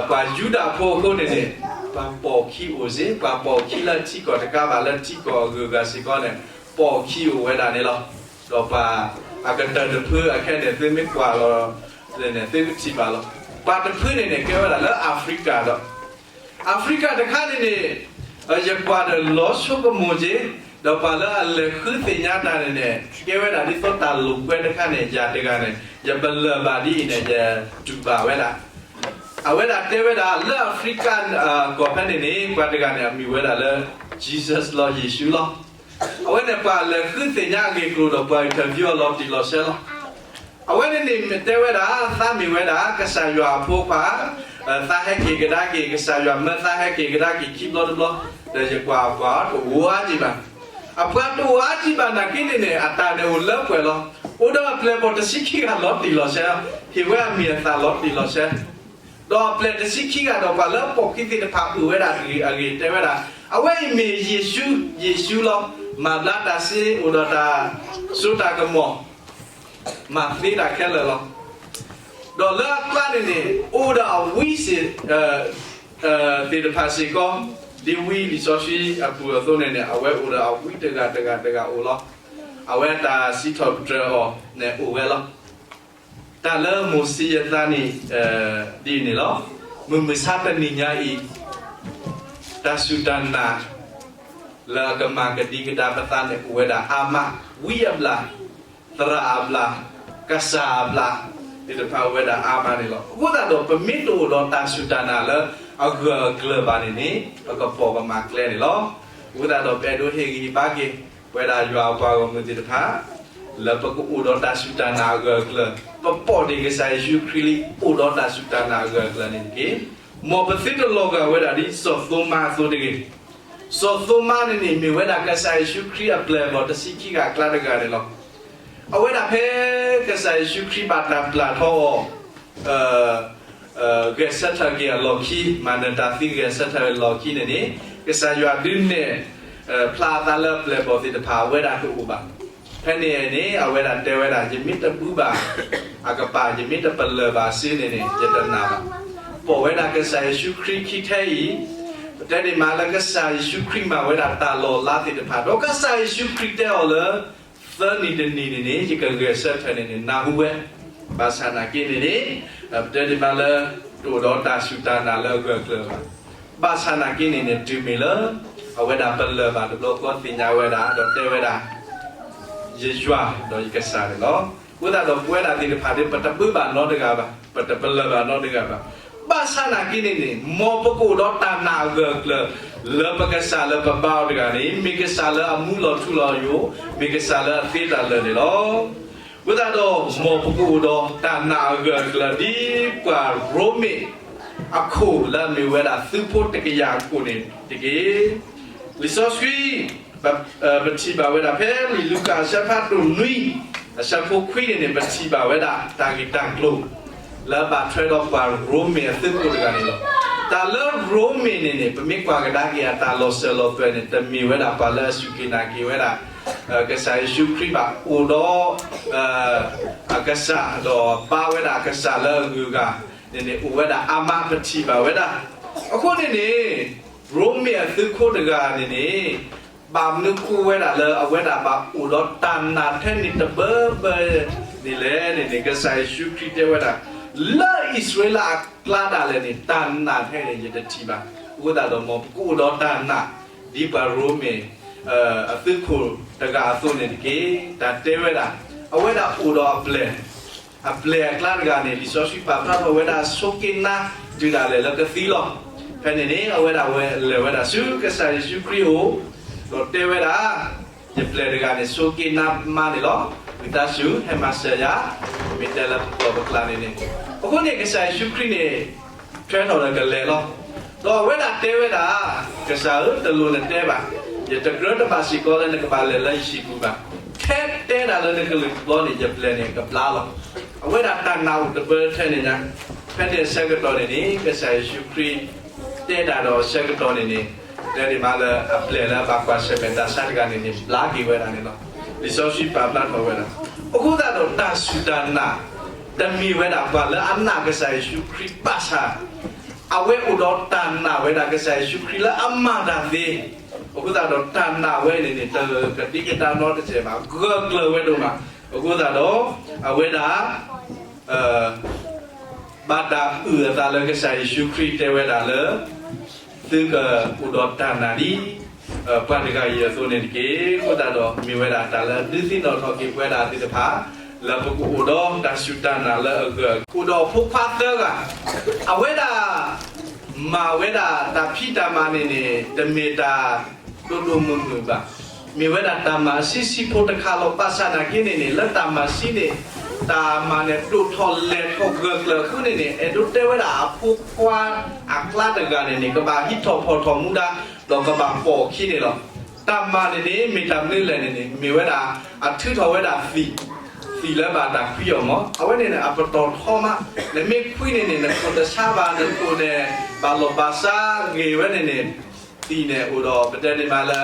ပှၤယူဒၤဖိအဃိန့ၣ်န့ၣ် ပှၤပိာ်ခံအိၣ်စ့ၢ်, ပှၤပိာ်ခံလၢထံကီၢ်တကးဘၣ်လၢထံကီၢ်အဂုၤအဂၤစ့ၢ်ကီးန့ၣ် ပိာ်ခံအိၣ်ဝဲဒၣ်န့ၣ်လီၤ. ဒီးပှၤအကတၢၢ်တဖုအခဲန့ၣ် သုမ့ၢ်ကွၢ်လီၤန့ၣ် သုကထံၣ်ဘၣ်လီၤ. ပှၤတဖုန့ၣ်န့ၣ် ကဲဝဲဒၣ်လၢအၤဖရံကၤဒီး အၤဖရံကၤတခါန့ၣ်န့ၣ် ယကွၢ်ဒီးလီၤဆိကမိၣ်က့ၤ, ဒီးပှၤလၢအလဲၤဃုသ့ၣ်ညါတၢ်န့ၣ်န့ၣ် ကဲဝဲဒၣ်ဒ်သိးတၢ်လိာ်ကွဲတခါန့ၣ် ယၤတဂၤန့ၣ် ယပလၢၢ်ဘၣ်ဒ်အံၤန့ၣ် ယတူၢ်ဘၣ်ဝဲဒၣ်. အဝဲဒၣ်တဲဝဲဒၣ်လၢ Africa ကီၢ်ဖဲန့ၣ်န့ၣ် ပှၤတဂၤန့ၣ် အမံၤဝဲဒၣ်လၢ Jesus လီၤ, ယ့ၣ်ၡူးလီၤ. အဝဲန့ၣ်ပှၤလဲၤဃုသ့ၣ်ညါအဂ့ၢ်အကျိၤဒီးပှၤ interview အီၤလီၤတံၢ်လီၤဆဲးလီၤ. အဝဲန့ၣ်န့ၣ်မ့ၢ်တဲဝဲဒၣ် သးမ့ၢ်ဝဲဒၣ် ကစၢ်ယွၤအဖိခွါ, သးဟဲက့ၤကဒါက့ၤ ကစၢ်ယွၤမၢသးဟဲက့ၤကဒါက့ၤခံဘျီတဘျီ, ဒီးယကွၢ်အပှၤတအိၣ်အါကံဘၣ်. အပှၤတအိၣ်အါကံဘၣ်နာ်က့န့ၣ်န့ၣ် အတၢ်န့ၣ်အိၣ်လၢပှဲၤလီၤ. အိၣ်ဒီးအပျဲၢ်ဘီၣ်တဆံခံဂၤလီၤတံၢ်လီၤဆဲး, ဟ့ၣ်ဝဲအမံၤအသၣ်လီၤတံၢ်လီၤဆဲး ဒီးအပျဲၢ်တဆံခံဂၤဒီးပှၤလၢပိာ်ခံသ့ၣ်တဖၣ်အုၣ်ဝဲဒၣ်အဂ့ၢ်တဲဝဲဒၣ်, အဝဲအံၤမ့ၢ်ယ့ၣ်ၡူး, ယ့ၣ်ၡူးလီၤ. မၤဘျါတၢ်စ့ အိၣ်ဒီးတၢ်စိတၢ်ကမီၤ, မၤသ့တၢ်ခဲလၢာ်လီၤ. ဒီးလၢအကျါန့ၣ်န့ၣ် အိၣ်ဒီးအဝံစ့ၢ် သ့ၣ်တဖၣ်စ့ၢ်ကီး, ဒ်ဝံလံာ်စီဆှံအပူၤအသိးန့ၣ်န့ၣ် အဝဲအိၣ်ဒီးအဝံတဂၤတဂၤတဂၤအိၣ်လီၤ. အဝဲတၢ်စံးထီၣ်ပတြၢၤအီၤန့ၣ်အိၣ်ဝဲလီၤ. တၢ်လၢမိၤၡ့ယသးန့ၣ် ဒ်အံၤန့ၣ်လီၤ. မုၢ်မဆါတနံၤညါအံၤ တၢ်စူၢ်တၢ်နာ် လၢအကမၤကဒံကဒါပသးန့ၣ် အိၣ်ဝဲဒၣ်အါမး, ဝံအဘျၣ်, သရၣ်အဘျၣ်, ကစၢ်အဘျၣ် သ့ၣ်တဖၣ်အိၣ်ဝဲဒၣ်အါမးန့ၣ်လီၤ. အဃိသတးဒီး ပမ့ၢ်တအိၣ်ဒီးတၢ်စူၢ်တၢ်နာ်လၢအဂၢၢ်အကျၢၤဘၣ်န့ၣ်န့ၣ် ပကပိာ်ပမၤကျဲန့ၣ်လီၤ. အဃိသတးဒီး ပအဲၣ်ဒိးဟ့ၣ်ဂံၢ်ဟ့ၣ်ဘါက့ၤ ပဝဲဒၣ်ယွၤအပှၤဂီၢ်မုၢ်သ့ၣ်တဖၣ် လၢပကအိၣ်ဒီးတၢ်စူၢ်တၢ်နာ်အဂၢၢ်အကျၢၤ, ပပိာ်ဒံးကစၢ်ယ့ၣ်ၡူးခရံာ်လံ အိၣ်ဒီးတၢ်စူၢ်တၢ်နာ်အဂၢၢ်အကျၢၤန့ၣ်တက့ၢ်. မ်ပသုတလီၤဂာ်ဝဲဒၣ်ဒ်စီၤသိမါအသိးတဂ့ၤ. စီၤသိမါန့ၣ်န့ၣ် မ့ၢ်ဝဲဒၣ်ကစၢ်ယ့ၣ်ၡူးခရံာ်အပျဲၢ်အဘီၣ်တဆံခံဂၤအကျါတဂၤန့ၣ်လီၤ. အဝဲဒၣ်ဖဲကစၢ်ယ့ၣ်ၡူးခရံာ်ဘၣ်တၢ်ပျၢ်ထီၣ်အီၤ ဂဲၤဆၢထၢၣ်က့ၤအလီၢ်ခံ, မၤနၢၤတၢ်သံဂဲၤဆၢထၢၣ်အလီၢ်ခံန့ၣ်န့ၣ် ကစၢ်ယွၤဒုးနဲၣ်ဖျါအသးလၢအပျဲၢ်အဘီၣ်သ့ၣ်တဖၣ် အဝဲဒၣ်တအိၣ်ဘၣ်. ဖဲန့ၣ်န့ၣ် အဝဲဒၣ်တဲဝဲဒၣ် ယမ့ၢ်တဘူၣ်ဘၣ်အကပၤ ယမ့ၢ်တပလၢၢ်ဘၣ်စုန့ၣ်န့ၣ် ယတနာ်ဘၣ်. ပိာ်ဝဲဒၣ်ကစၢ်ယ့ၣ်ၡူးခရံာ်ခံထဲအံၤ, ပတဲဒ်မးလၢကစၢ်ယ့ၣ်ၡူးခရံာ်မၤဝဲဒၣ်တၢ်လီၤလးသ့ၣ်တဖၣ် ဒီးကစၢ်ယ့ၣ်ၡူးခရံာ်တဲအီၤလၢ သၢနံၤတနံၤန့ၣ်န့ၣ် ယကဂဲၤဆၢထၢၣ်န့ၣ်န့ၣ် နၢ်ဟူဝဲ. ဘၣ်ဆၣ်နာ်က့န့ၣ်န့ၣ် ပတဲဒ်မးလၢ တအိၣ်ဒီးတၢ်စူၢ်တၢ်နာ်လၢအဂၢၢ်အကျၢၤဘၣ်. ဘၣ်ဆၣ်နာ်က့န့ၣ်န့ၣ် တုၤမ့ၢ်လၢ အဝဲဒၣ်ပလၢၢ်ဘၣ်တဘျီဃီသ့ၣ်ညါဝဲဒၣ် ဒီးတဲဝဲဒၣ် ယယွၤဒီးယကစၢ်န့ၣ်လီၤ. အဃိသတးဒီးပဝဲဒၣ်သ့ၣ်တဖၣ်ဒီး ပတဘူၣ်ဘၣ်နီတဂၤဘၣ်, ပတပလၢၢ်ဘၣ်နီတဂၤဘၣ်. ဘၣ်ဆၣ်နာ်က့န့ၣ်န့ၣ် မ်ပကအိၣ်ဒီးတၢ်နာ်အဂၢၢ်အကျၢၤ လၢပကစၢ်လၢပဘါအီၤတဂၤန့ၣ် မ့ၢ်ကစၢ်လၢအမူလီၤထူလီၤယိာ်, မ့ၢ်ကစၢ်လၢအသ့တၢ်လၢာ်န့ၣ်လီၤ. အဃိသတးဒီး မ်ပကအိၣ်ဒီးတၢ်နာ်အဂၢၢ်အကျၢၤ ဒ်ပှၤရိမ့ၤအခိၣ်လၢအမ့ၢ်ဝဲဒၣ် သုးဖိတကယၤအခိၣ်န့ၣ်တက့ၢ်. လံာ်စီဆှံ ပထံၣ်ဘၣ်ဝဲဒၣ်ဖဲလံာ်လူၤကၣ်အဆၢဖးဒိၣ်နွံ အဆၢဖိခွံန့ၣ်န့ၣ် ပထံၣ်ဘၣ်ဝဲဒၣ်တၢ်ဂ့ၢ်တၢ်ကျိၤ လၢအဘၣ်ထွဲဒီးပှၤရိမ့ၤအသုးခိၣ်တဂၤန့ၣ်လီၤ. တၢ်လၢရိမ့ၤန့ၣ်န့ၣ် ပမ့ၢ်ကွၢ်ကဒါက့ၤအတၢ်လီၤစၢၤလီၤသွဲၣ်န့ၣ် တမ့ၢ်ဝဲဒၣ်ပှၤလၢအစူၢ်က့ၤနာ်က့ၤဝဲဒၣ် ကစၢ်ယ့ၣ်ၡူးခရံာ်ဘၣ်. အိၣ်ဒီး အကစၢ် ဒီးဘါဝဲဒၣ်အကစၢ်လၢအဂုၤအဂၤန့ၣ်န့ၣ် အိၣ်ဝဲဒၣ်အါမး ပထံၣ်ဘၣ်ဝဲဒၣ်. အဃိန့ၣ်န့ၣ် ရိမ့ၤအသုးခိၣ်တဂၤန့ၣ်န့ၣ် ဘၣ်မနုၤဃိဝဲဒၣ်လၢအဝဲဒၣ်ဘၣ်အိၣ်ဒီးတၢ်နာ်ထဲန့ၣ်တဘၢဘၢန့ၣ်လဲၣ်န့ၣ်န့ၣ် ကစၢ်ယ့ၣ်ၡူးခရံာ်တဲဝဲဒၣ် လၢအံၣ်စရ့လးအကျါဒၣ်လဲာ်န့ၣ် တၢ်နာ်ထဲန့ၣ် ယတထံၣ်ဘၣ်. အဃိသတးဒီး မ်ပကအိၣ်ဒီးတၢ်နာ် ဒ်ပှၤရိမ့ၤ အသုးခိၣ်တဂၤအသိးန့ၣ်တက့ၢ်. တၢ်တဲဝဲဒၣ် အဝဲဒၣ်အိၣ်ဒီးအပျဲၢ် အပျဲၢ်အကျါတဂၤန့ၣ် လံာ်စီဆှံပာ်ဖျါထီၣ်ဝဲဒၣ်ဆိးက့နါ တုၤဒၣ်လဲာ်လၢကသံလီၤ. ဖဲန့ၣ်န့ၣ် အဝဲဒၣ်ဝဲလဲၤဝဲဒၣ်ဆူကစၢ်ယ့ၣ်ၡူးခရံာ်အအိၣ် ဒီးတဲဝဲဒၣ် ယပျဲၢ်တဂၤန့ၣ် ဆိးက့နါမါန့ၣ်လီၤ. ဝံသးစူၤ ဟဲမၤစၢၤယၤ, မ့ၢ်တဲလၢပကျိာ်ပကျါန့ၣ်န့ၣ်. အဃိန့ၣ် ကစၢ်ယ့ၣ်ၡူးခရံာ်န့ၣ် ထွဲထီၣ်ဒီးကလဲၤလီၤ. ဒီးအဝဲဒၣ်တဲဝဲဒၣ်, ကစၢ်ဧၢ, တလိၣ်နတဲဘၣ်. ယတကြၢးတဘၣ်စ့ၢ်ကီးလၢနကဘၣ်လဲၤလၢယဟံၣ်ပူၤဘၣ်. ထဲတဲဒၣ်လၢနကလုၢ်တဘျီန့ၣ် ယပျဲၢ်န့ၣ်ကဘျါလီၤ. အဝဲဒၣ်တၢ်နာ်အိၣ်တဘၢထဲန့ၣ်ညါ. ဖဲန့ၣ်အဆၢကတီၢ်န့ၣ်န့ၣ် ကစၢ်ယ့ၣ်ၡူးခရံာ် တဲဒၣ်ဒီးအဆၢကတီၢ်န့ၣ်န့ၣ် တဲဒၣ်မးလၢအပျဲၢ်လၢအဘၣ်ကွၢ်ဆၢၣ်မဲာ်တၢ်ဆါတဂၤန့ၣ်န့ၣ် ဘျါက့ၤဝဲဒၣ်န့ၣ်လီၤ. လံာ်စီဆှံပာ်ဖျါထီၣ်ဝဲဒၣ်. အဃိသတးဒီးတၢ်စူၢ်တၢ်နာ် တမ့ၢ်ဝဲဒၣ်ပှၤလၢအနာ်ကစၢ်ယ့ၣ်ၡူးခရံာ်ဘၣ်ဆၣ် အဝဲအိၣ်ဒီးတၢ်နာ်ဝဲဒၣ်ကစၢ်ယ့ၣ်ၡူးခရံာ်လၢအမၤတၢ်သ့. အဃိသတးဒီးတၢ်နာ်ဝဲန့ၣ်န့ၣ် တကဒံကဒါနီတစဲးဘၣ်, ဂၢၢ်ကျၢၤဝဲဒိၣ်မး. အဃိသတးဒီး အဝဲဒၣ် ဘၣ်တၢ်အုၣ်အသးလၢကစၢ်ယ့ၣ်ၡူးခရံာ်တဲဝဲဒၣ်လၢ သုကအိၣ်ဒီးတၢ်နာ်ဒ် ပှၤတဂၤအံၤအသိးန့ၣ်တက့ၢ်. အဃိသတးဒီး မ့ၢ်ဝဲဒၣ်တၢ်လၢဒုးသ့ၣ်နီၣ်ထီၣ်က့ၤပဝဲဒၣ်သ့ၣ်တဖၣ် လၢပကအိၣ်ဒီးတၢ်စူၢ်တၢ်နာ်လၢအဂၢၢ် အိၣ်ဒီးဖိခွါသၢဂၤ, အဝဲဒၣ် မၤဝဲဒၣ်တၢ်ဖံးတၢ်မၤန့ၣ်န့ၣ် တမ့ၢ်တၢ်ဒိၣ်ဒိၣ်မုၢ်မုၢ်ဘၣ်. မ့ၢ်ဝဲဒၣ်တၢ်မၤအဆံးဆံးဖိတခါလီၤ. ဘၣ်ဆၣ်နာ်က့န့ၣ်န့ၣ် လၢတၢ်မၤဆံးန့ၣ် တၢ်မၤန့ၣ်ဒိၣ်ထီၣ်လဲၢ်ထီၣ်ဂၢၢ်ကျၢၤအဃိန့ၣ်န့ၣ် အဲၣ်ဒိးတဲဝဲဒၣ်အဖိခွါအကျါတဂၤန့ၣ်န့ၣ် ကဘၣ်ဟံးထီၣ်ဖီၣ်ထီၣ်မူဒါ ဒီးကဘၣ်ပိာ်အခံန့ၣ်လီၤ. တၢ်မၤန့ၣ်န့ၣ် မ့ၢ်တၢ်မနုၤလဲၣ်န့ၣ်န့ၣ် မ့ၢ်ဝဲဒၣ် အထုးထီၣ်ဝဲဒၣ်သံၣ်, သံၣ်လၢဘၣ်တၢ်ခွံအီၤမး အဝဲန့ၣ်န့ၣ် အပတီၢ်ထီမး, နမ့ၢ်ခွံန့ၣ်န့ၣ် နခိၣ်တဆါဘၣ် နခိၣ်န့ၣ် ဘၣ်လီၢ်ဘၣ်စးဂ့ၤဝဲန့ၣ်န့ၣ် သံၣ်န့ၣ်အိၣ်ဒီး ပတဲဒ်မးလၢ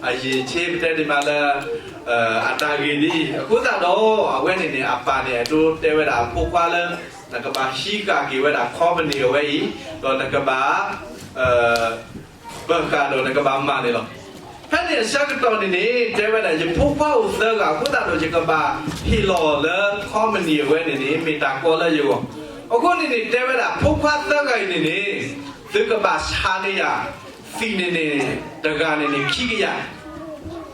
အရည်အချင်း ပတဲဒ်မးလၢ အတၢ်ဂ့ၤဒ်အံၤ အဃိသတးဒီး အဝဲန့ၣ်န့ၣ် အပၢ်န့ၣ် အဲၣ်ဒိးတဲဝဲဒၣ်အဖိခွါလၢ နကဘၣ်ဟံးဃာ်က့ၤဝဲဒၣ် company အဝဲအံၤ ဒီးနကဘၣ် ပၢၤဃာ်ဒီးနကဘၣ်မၤန့ၣ်လီၤ. ဖဲန့ၣ်အဆၢကတီၢ်န့ၣ်န့ၣ် တဲဝဲဒၣ် ယဖိခွါအိၣ်သၢဂၤအဃိသတးဒီး ယကဘၣ်ဟ့ၣ်လီၤလၢ company အဝဲန့ၣ်န့ၣ် မ့ၢ်တၢ်ကီလၢယဂီၢ်. အဃိန့ၣ်န့ၣ် တဲဝဲဒၣ် ဖိခွါသၢဂၤအံၤန့ၣ်န့ၣ် သုကဘၣ်ဆါန့ၢ်ယၤ သံၣ်န့ၣ်န့ၣ် တဂၤန့ၣ်န့ၣ် ခံကယၤ,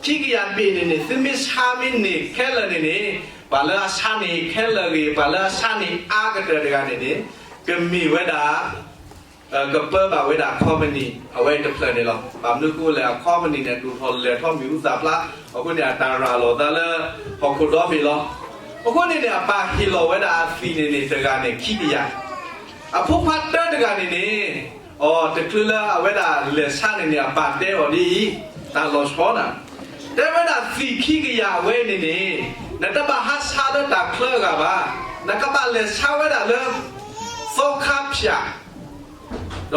ခံကယၤဘ့ၣ်န့ၣ်န့ၣ် သုမ့ၢ်ဆါမ့ၢ်န့ၢ်ခဲလၢာ်န့ၣ်န့ၣ် ပှၤလၢအဆါန့ၢ်ခဲလၢာ်ဂ့ၤ ပှၤလၢအဆါန့ၢ်အါကတၢၢ်တဂၤန့ၣ်န့ၣ် ကမ့ၢ်ဝဲဒၣ် ကပၢဘၣ်ဝဲဒၣ် company အဝဲတဖျၢၣ်န့ၣ်လီၤ. ဘၣ်မနုၤအဃိလဲၣ် အ company န့ၣ် ဒိၣ်ထီၣ်လဲၢ်ထီၣ်မံၤဟူသၣ်ဖျါ အဃိန့ၣ် အတၢ်ရၤလီၤသးလၢ ဟီၣ်ခိၣ်ဒီဘ့ၣ်လီၤ. အဃိန့ၣ်န့ၣ် အပၢ်ဟ့ၣ်လီၤဝဲဒၣ်အသံၣ်န့ၣ်န့ၣ် တဂၤန့ၣ် ခံကယၤ, အဖိခွါတၢတဂၤန့ၣ်န့ၣ် အီၤတချုးလၢအဝဲဒၣ်လဲၤဆါန့ၣ်န့ၣ် အပၢ်တဲအီၤဒ်အံၤ, တၢ်လီၤဆီနၤ, တဲဝဲဒၣ်သံၣ်ခံကယၤအဝဲန့ၣ်န့ၣ် နတဘၣ်ဟးဆါလၢတၢ်ချၢအဂၤဘၣ်, နကဘၣ်လဲၤဆါဝဲဒၣ်လၢ သီခါဖၠၣ်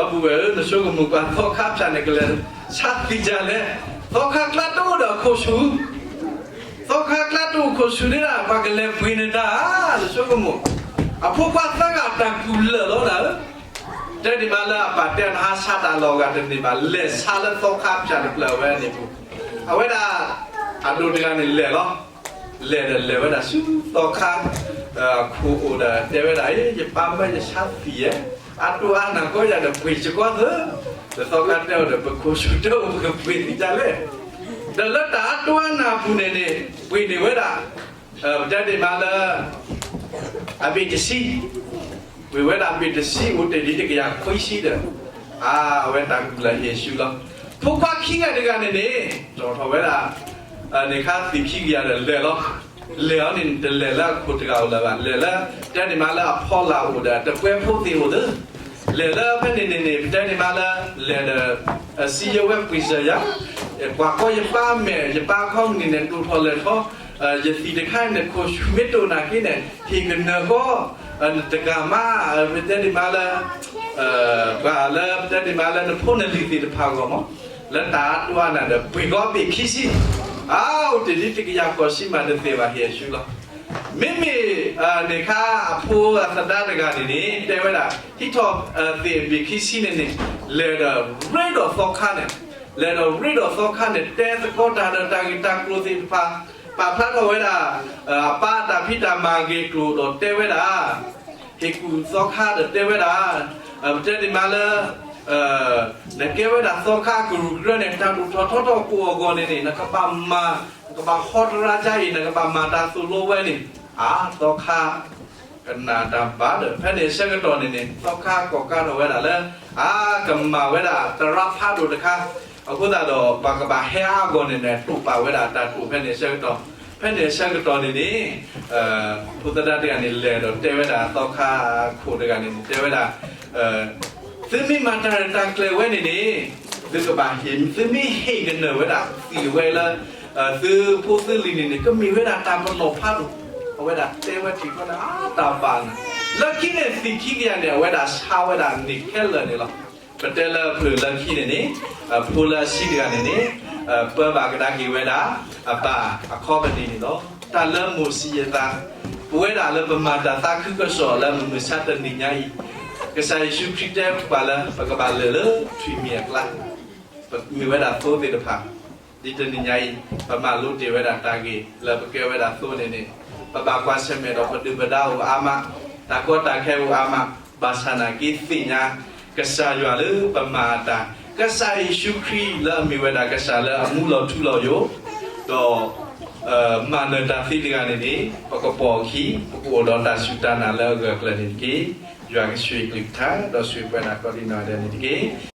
ဒီပုၢ်ဝဲၢ်ဧၢ, နဆိကမိၣ်ကွၢ် သီခါဖၠၣ်န့ၣ် ကလဲၤဆါသံၣ်ဒ်လဲၣ်, သီခါကျါတအိၣ်ဒီးခိၣ်ဆူၣ်, သီခါကျါတအိၣ်ခိၣ်ဆူၣ်န့ၣ်ဒၣ် ပှၤကလဲၤပှ့ၤနတၢ်ဧါ, နဆိကမိၣ်, အဖိခွါသၢဂၤတၢ်ကူၣ်လၢာ်လီၤနၤဧၢ, တဲဒ်မးလၢအပၢ်တဲနဟးဆါတၢ်လီၢ်အဂၤတန့ၢ်ဘၣ်, လဲၤဆါလၢသီခါဖၠၣ်တဖျၢၣ်အဝဲန့ၣ်ပူၤ, အဝဲဒၣ် အဒိၣ်တဂၤန့ၣ်လဲၤလီၤ. လဲၤဒီးလဲၤဝဲဒၣ်ဆူသီခါ ခိၣ်အိၣ်ဒီးတဲဝဲဒၣ်, ယပၢ်မၢယဆါသံၣ်ယဲ, အတိၢ်အါနၢ်ကီယၤဒီးပှ့ၤစ့ၢ်ကီးသၢ, ဒီးသီခါတဲအီၤဒီး ပခိၣ်ဆူၣ်တအိၣ် ပကပှ့ၤသံၣ်ဒ်လဲၣ်, ဒီးလၢတၢ်အတိၢ်အါနၢ်အပူၤန့ၣ်န့ၣ် ပှ့ၤန့ၢ်ဝဲဒၣ် ပတဲဒ်မးလၢ အဘ့ၣ်တဆံ, ပှ့ၤဝဲဒၣ်ဘ့ၣ်တဆံ အိၣ်တ့ၢ်ဒ်တကယၤခွံဆံဒီး အဝဲတၢ်ကူၣ်လၢာ်ဟ့ၣ်ဆူလီၤ. ဖိခွါခံဂၤတဂၤန့ၣ်န့ၣ် တီၣ်ထီၣ်ဝဲဒၣ် န့ၣ်ခါသံၣ်ခံကယၤဒီးလဲၤလီၤ. လဲၤအီၤန့ၣ် တလဲၤလၢအခိၣ်တဂၤအိၣ်လၢၤဘၣ်, လဲၤလၢ ပတဲဒ်မးလၢအဖီလာ်အိၣ်ဒီး တပှဲဖိသ့ၣ်အိၣ်သၢ, လဲၤလၢဖဲန့ၣ်န့ၣ်န့ၣ် ပတဲဒ်မးလၢ လဲၤဒီး စံးယဝဲပှ့ၤစၢၤယၤ, ကွၢ်ကီယပၢ်မဲာ် ယပၢ် company န့ၣ် ဒိၣ်ထီၣ်လဲၢ်ထီၣ်, ယသံၣ်တခါန့ၣ် ခိၣ်ဆူၣ်မ့ၢ်တအိၣ်နာ်က့န့ၣ် ဟ့ၣ်ကနၢၤကီ တဂၤမး, ပတဲဒ်မးလၢ ပှၤလၢ ပတဲဒ်မးလၢနဖိနလံၤသ့ၣ်တဖၣ်အဂီၢ်မး, လၢတၢ်အတိၢ်အါနၢ်ဒီး ပှ့ၤကီဘ့ၣ်ခံဆံ, အါ အိၣ်တ့ၢ်ဒ်တကယၤဃိးဆံမးတသ့ဘၣ် ဟ့ၣ်ဆူလီၤ. မ့မ့ၢ် န့ၣ်ခါအဖိအသဒါတဂၤန့ၣ်န့ၣ် တဲဝဲဒၣ် ဟံးထီၣ်သ့ၣ်ဘ့ၣ်ခံဆံန့ၣ်န့ၣ် လဲၤဒီးရ့ဒီးသီခါန့ၣ်, လဲၤဒီးရ့ဒီးသီခါန့ၣ် တဲသကိးတၢ်ဒီးတၢ်ဂ့ၢ်တၢ်ကျိၤသ့ၣ်တဖၣ်, ပာ်ဖျါထီၣ်ဝဲဒၣ် အပၢ်တၢ်ဖံးတၢ်မၤဂ့ၢ်ကျိၤဒီးတဲဝဲဒၣ် ဟ့ၣ်ကူၣ်သီခါဒီးတဲဝဲဒၣ်, ပတဲဒ်မးလၢ နကဲဝဲဒၣ်သီခါကရူၢ်ကရၢန့ၣ် တၢ်ဒိၣ်ထီၣ်ထီထီၣ်ကိးအဂီၢ်န့ၣ်န့ၣ် နကဘၣ်မၤ, နကဘၣ်ဟီတရါကါအံၤ နကဘၣ်မၤတၢ်သိၣ်လိဝဲန့ၣ်, အါ သီခါ ကနၣ်တၢ်ဘၣ်ဒီး ဖဲန့ၣ်အဆၢကတီၢ်န့ၣ်န့ၣ် သီခါကိးကါထီၣ်ဝဲဒၣ်လၢ အါ ကမၤဝဲဒၣ်တရါဖးဒိၣ်တခါ, အဃိသတးဒီး ပှၤကဘၣ်ဟဲအါအဂီၢ်န့ၣ်န့ၣ် တိာ်ပာ်ဝဲဒၣ်တၢ်တိာ်ဖဲန့ၣ်အဆၢကတီၢ်, ဖဲန့ၣ်အဆၢကတီၢ်န့ၣ်န့ၣ် ဖိသဒါတဂၤန့ၣ် လဲၤဒီးတဲဝဲဒၣ်သီခါခိၣ်တဂၤန့ၣ်န့ၣ် တဲဝဲဒၣ် သုမ့ၢ်မၤတၢ်ရဲၣ်တၢ်ကျဲၤဝဲန့ၣ်န့ၣ် သုကဘၣ်ဟ့ၣ်, သုမ့ၢ်ဟ့ၣ်ကနၢၤဝဲဒၣ်သံၣ်ဝဲလၢ သုဖိသုလံၤန့ၣ်န့ၣ် ကမ့ၢ်ဝဲဒၣ်တၢ်ပလီၢ်ဖးဒိၣ်, အဝဲဒၣ်တဲဝဲထံၣ်ဃီန့ၣ် အါ တၢ်ဘၣ်နၤ, လၢခံန့ၣ်သံၣ်ခံကယၤန့ၣ် အဝဲဒၣ်ဆါဝဲဒၣ်န့ၢ်ခဲလၢာ်န့ၣ်လီၤ. ပတဲလၢဖျၢၣ်လၢခံန့ၣ်န့ၣ် ဖိလၢအဆံးတဂၤန့ၣ်န့ၣ် ပၢဘၣ်ကဒါက့ၤဝဲဒၣ် အပၢ်အ company န့ၣ်လီၤ. တၢ်လၢမိၢ်စံးယသး ပဝဲဒၣ်လၢပမၤတၢ်သးခုကစီၣ်လၢမုၢ်မဆါတနံၤညါအံၤ, ကစၢ်ယ့ၣ်ၡူးခရံာ်တဲပှၤလၢ ပကဘၣ်လၢာ်လၢထွံၣ်မံၤအကျါ, ပမ့ၢ်ဝဲဒၣ်သိသ့ၣ်တဖၣ်, ဒ်တနံၤညါအံၤ ပမၤလိတ့ၢ်ဝဲဒၣ်တၢ်ဂ့ၢ်လၢပကဲဝဲဒၣ်သိန့ၣ်န့ၣ်, ပဘၣ်ကွၢ်ဆၢၣ်မဲာ်ဒီးပဒုၣ်ပဒါအိၣ်အါမး, တၢ်ကီတၢ်ခဲအိၣ်အါမး, ဘၣ်ဆၣ်နာ်က့သ့ၣ်ညါ ကစၢ်ယွၤလၢပမၤအတၢ် ကစၢ်ယ့ၣ်ၡူးခရံာ်လၢအမ့ၢ်ဝဲဒၣ်ကစၢ်လၢအမူလီၤထူလီၤယိာ်, ဒီး မၤနၢၤတၢ်သ့တဂၤန့ၣ်န့ၣ် ပကပိာ်အခံ ပကအိၣ်ဒီးတၢ်စူၢ်တၢ်နာ်လၢအဂၢၢ်အကျၢၤန့ၣ်တက့ၢ်. ယွၤကဆိၣ်ဂ့ၤကလုၢ်ကထါ ဒီးဆိၣ်ဂ့ၤပှၤဒၣ်ကိးဒံးနီၢ်ဂၤဒဲးန့ၣ်တက့ၢ်.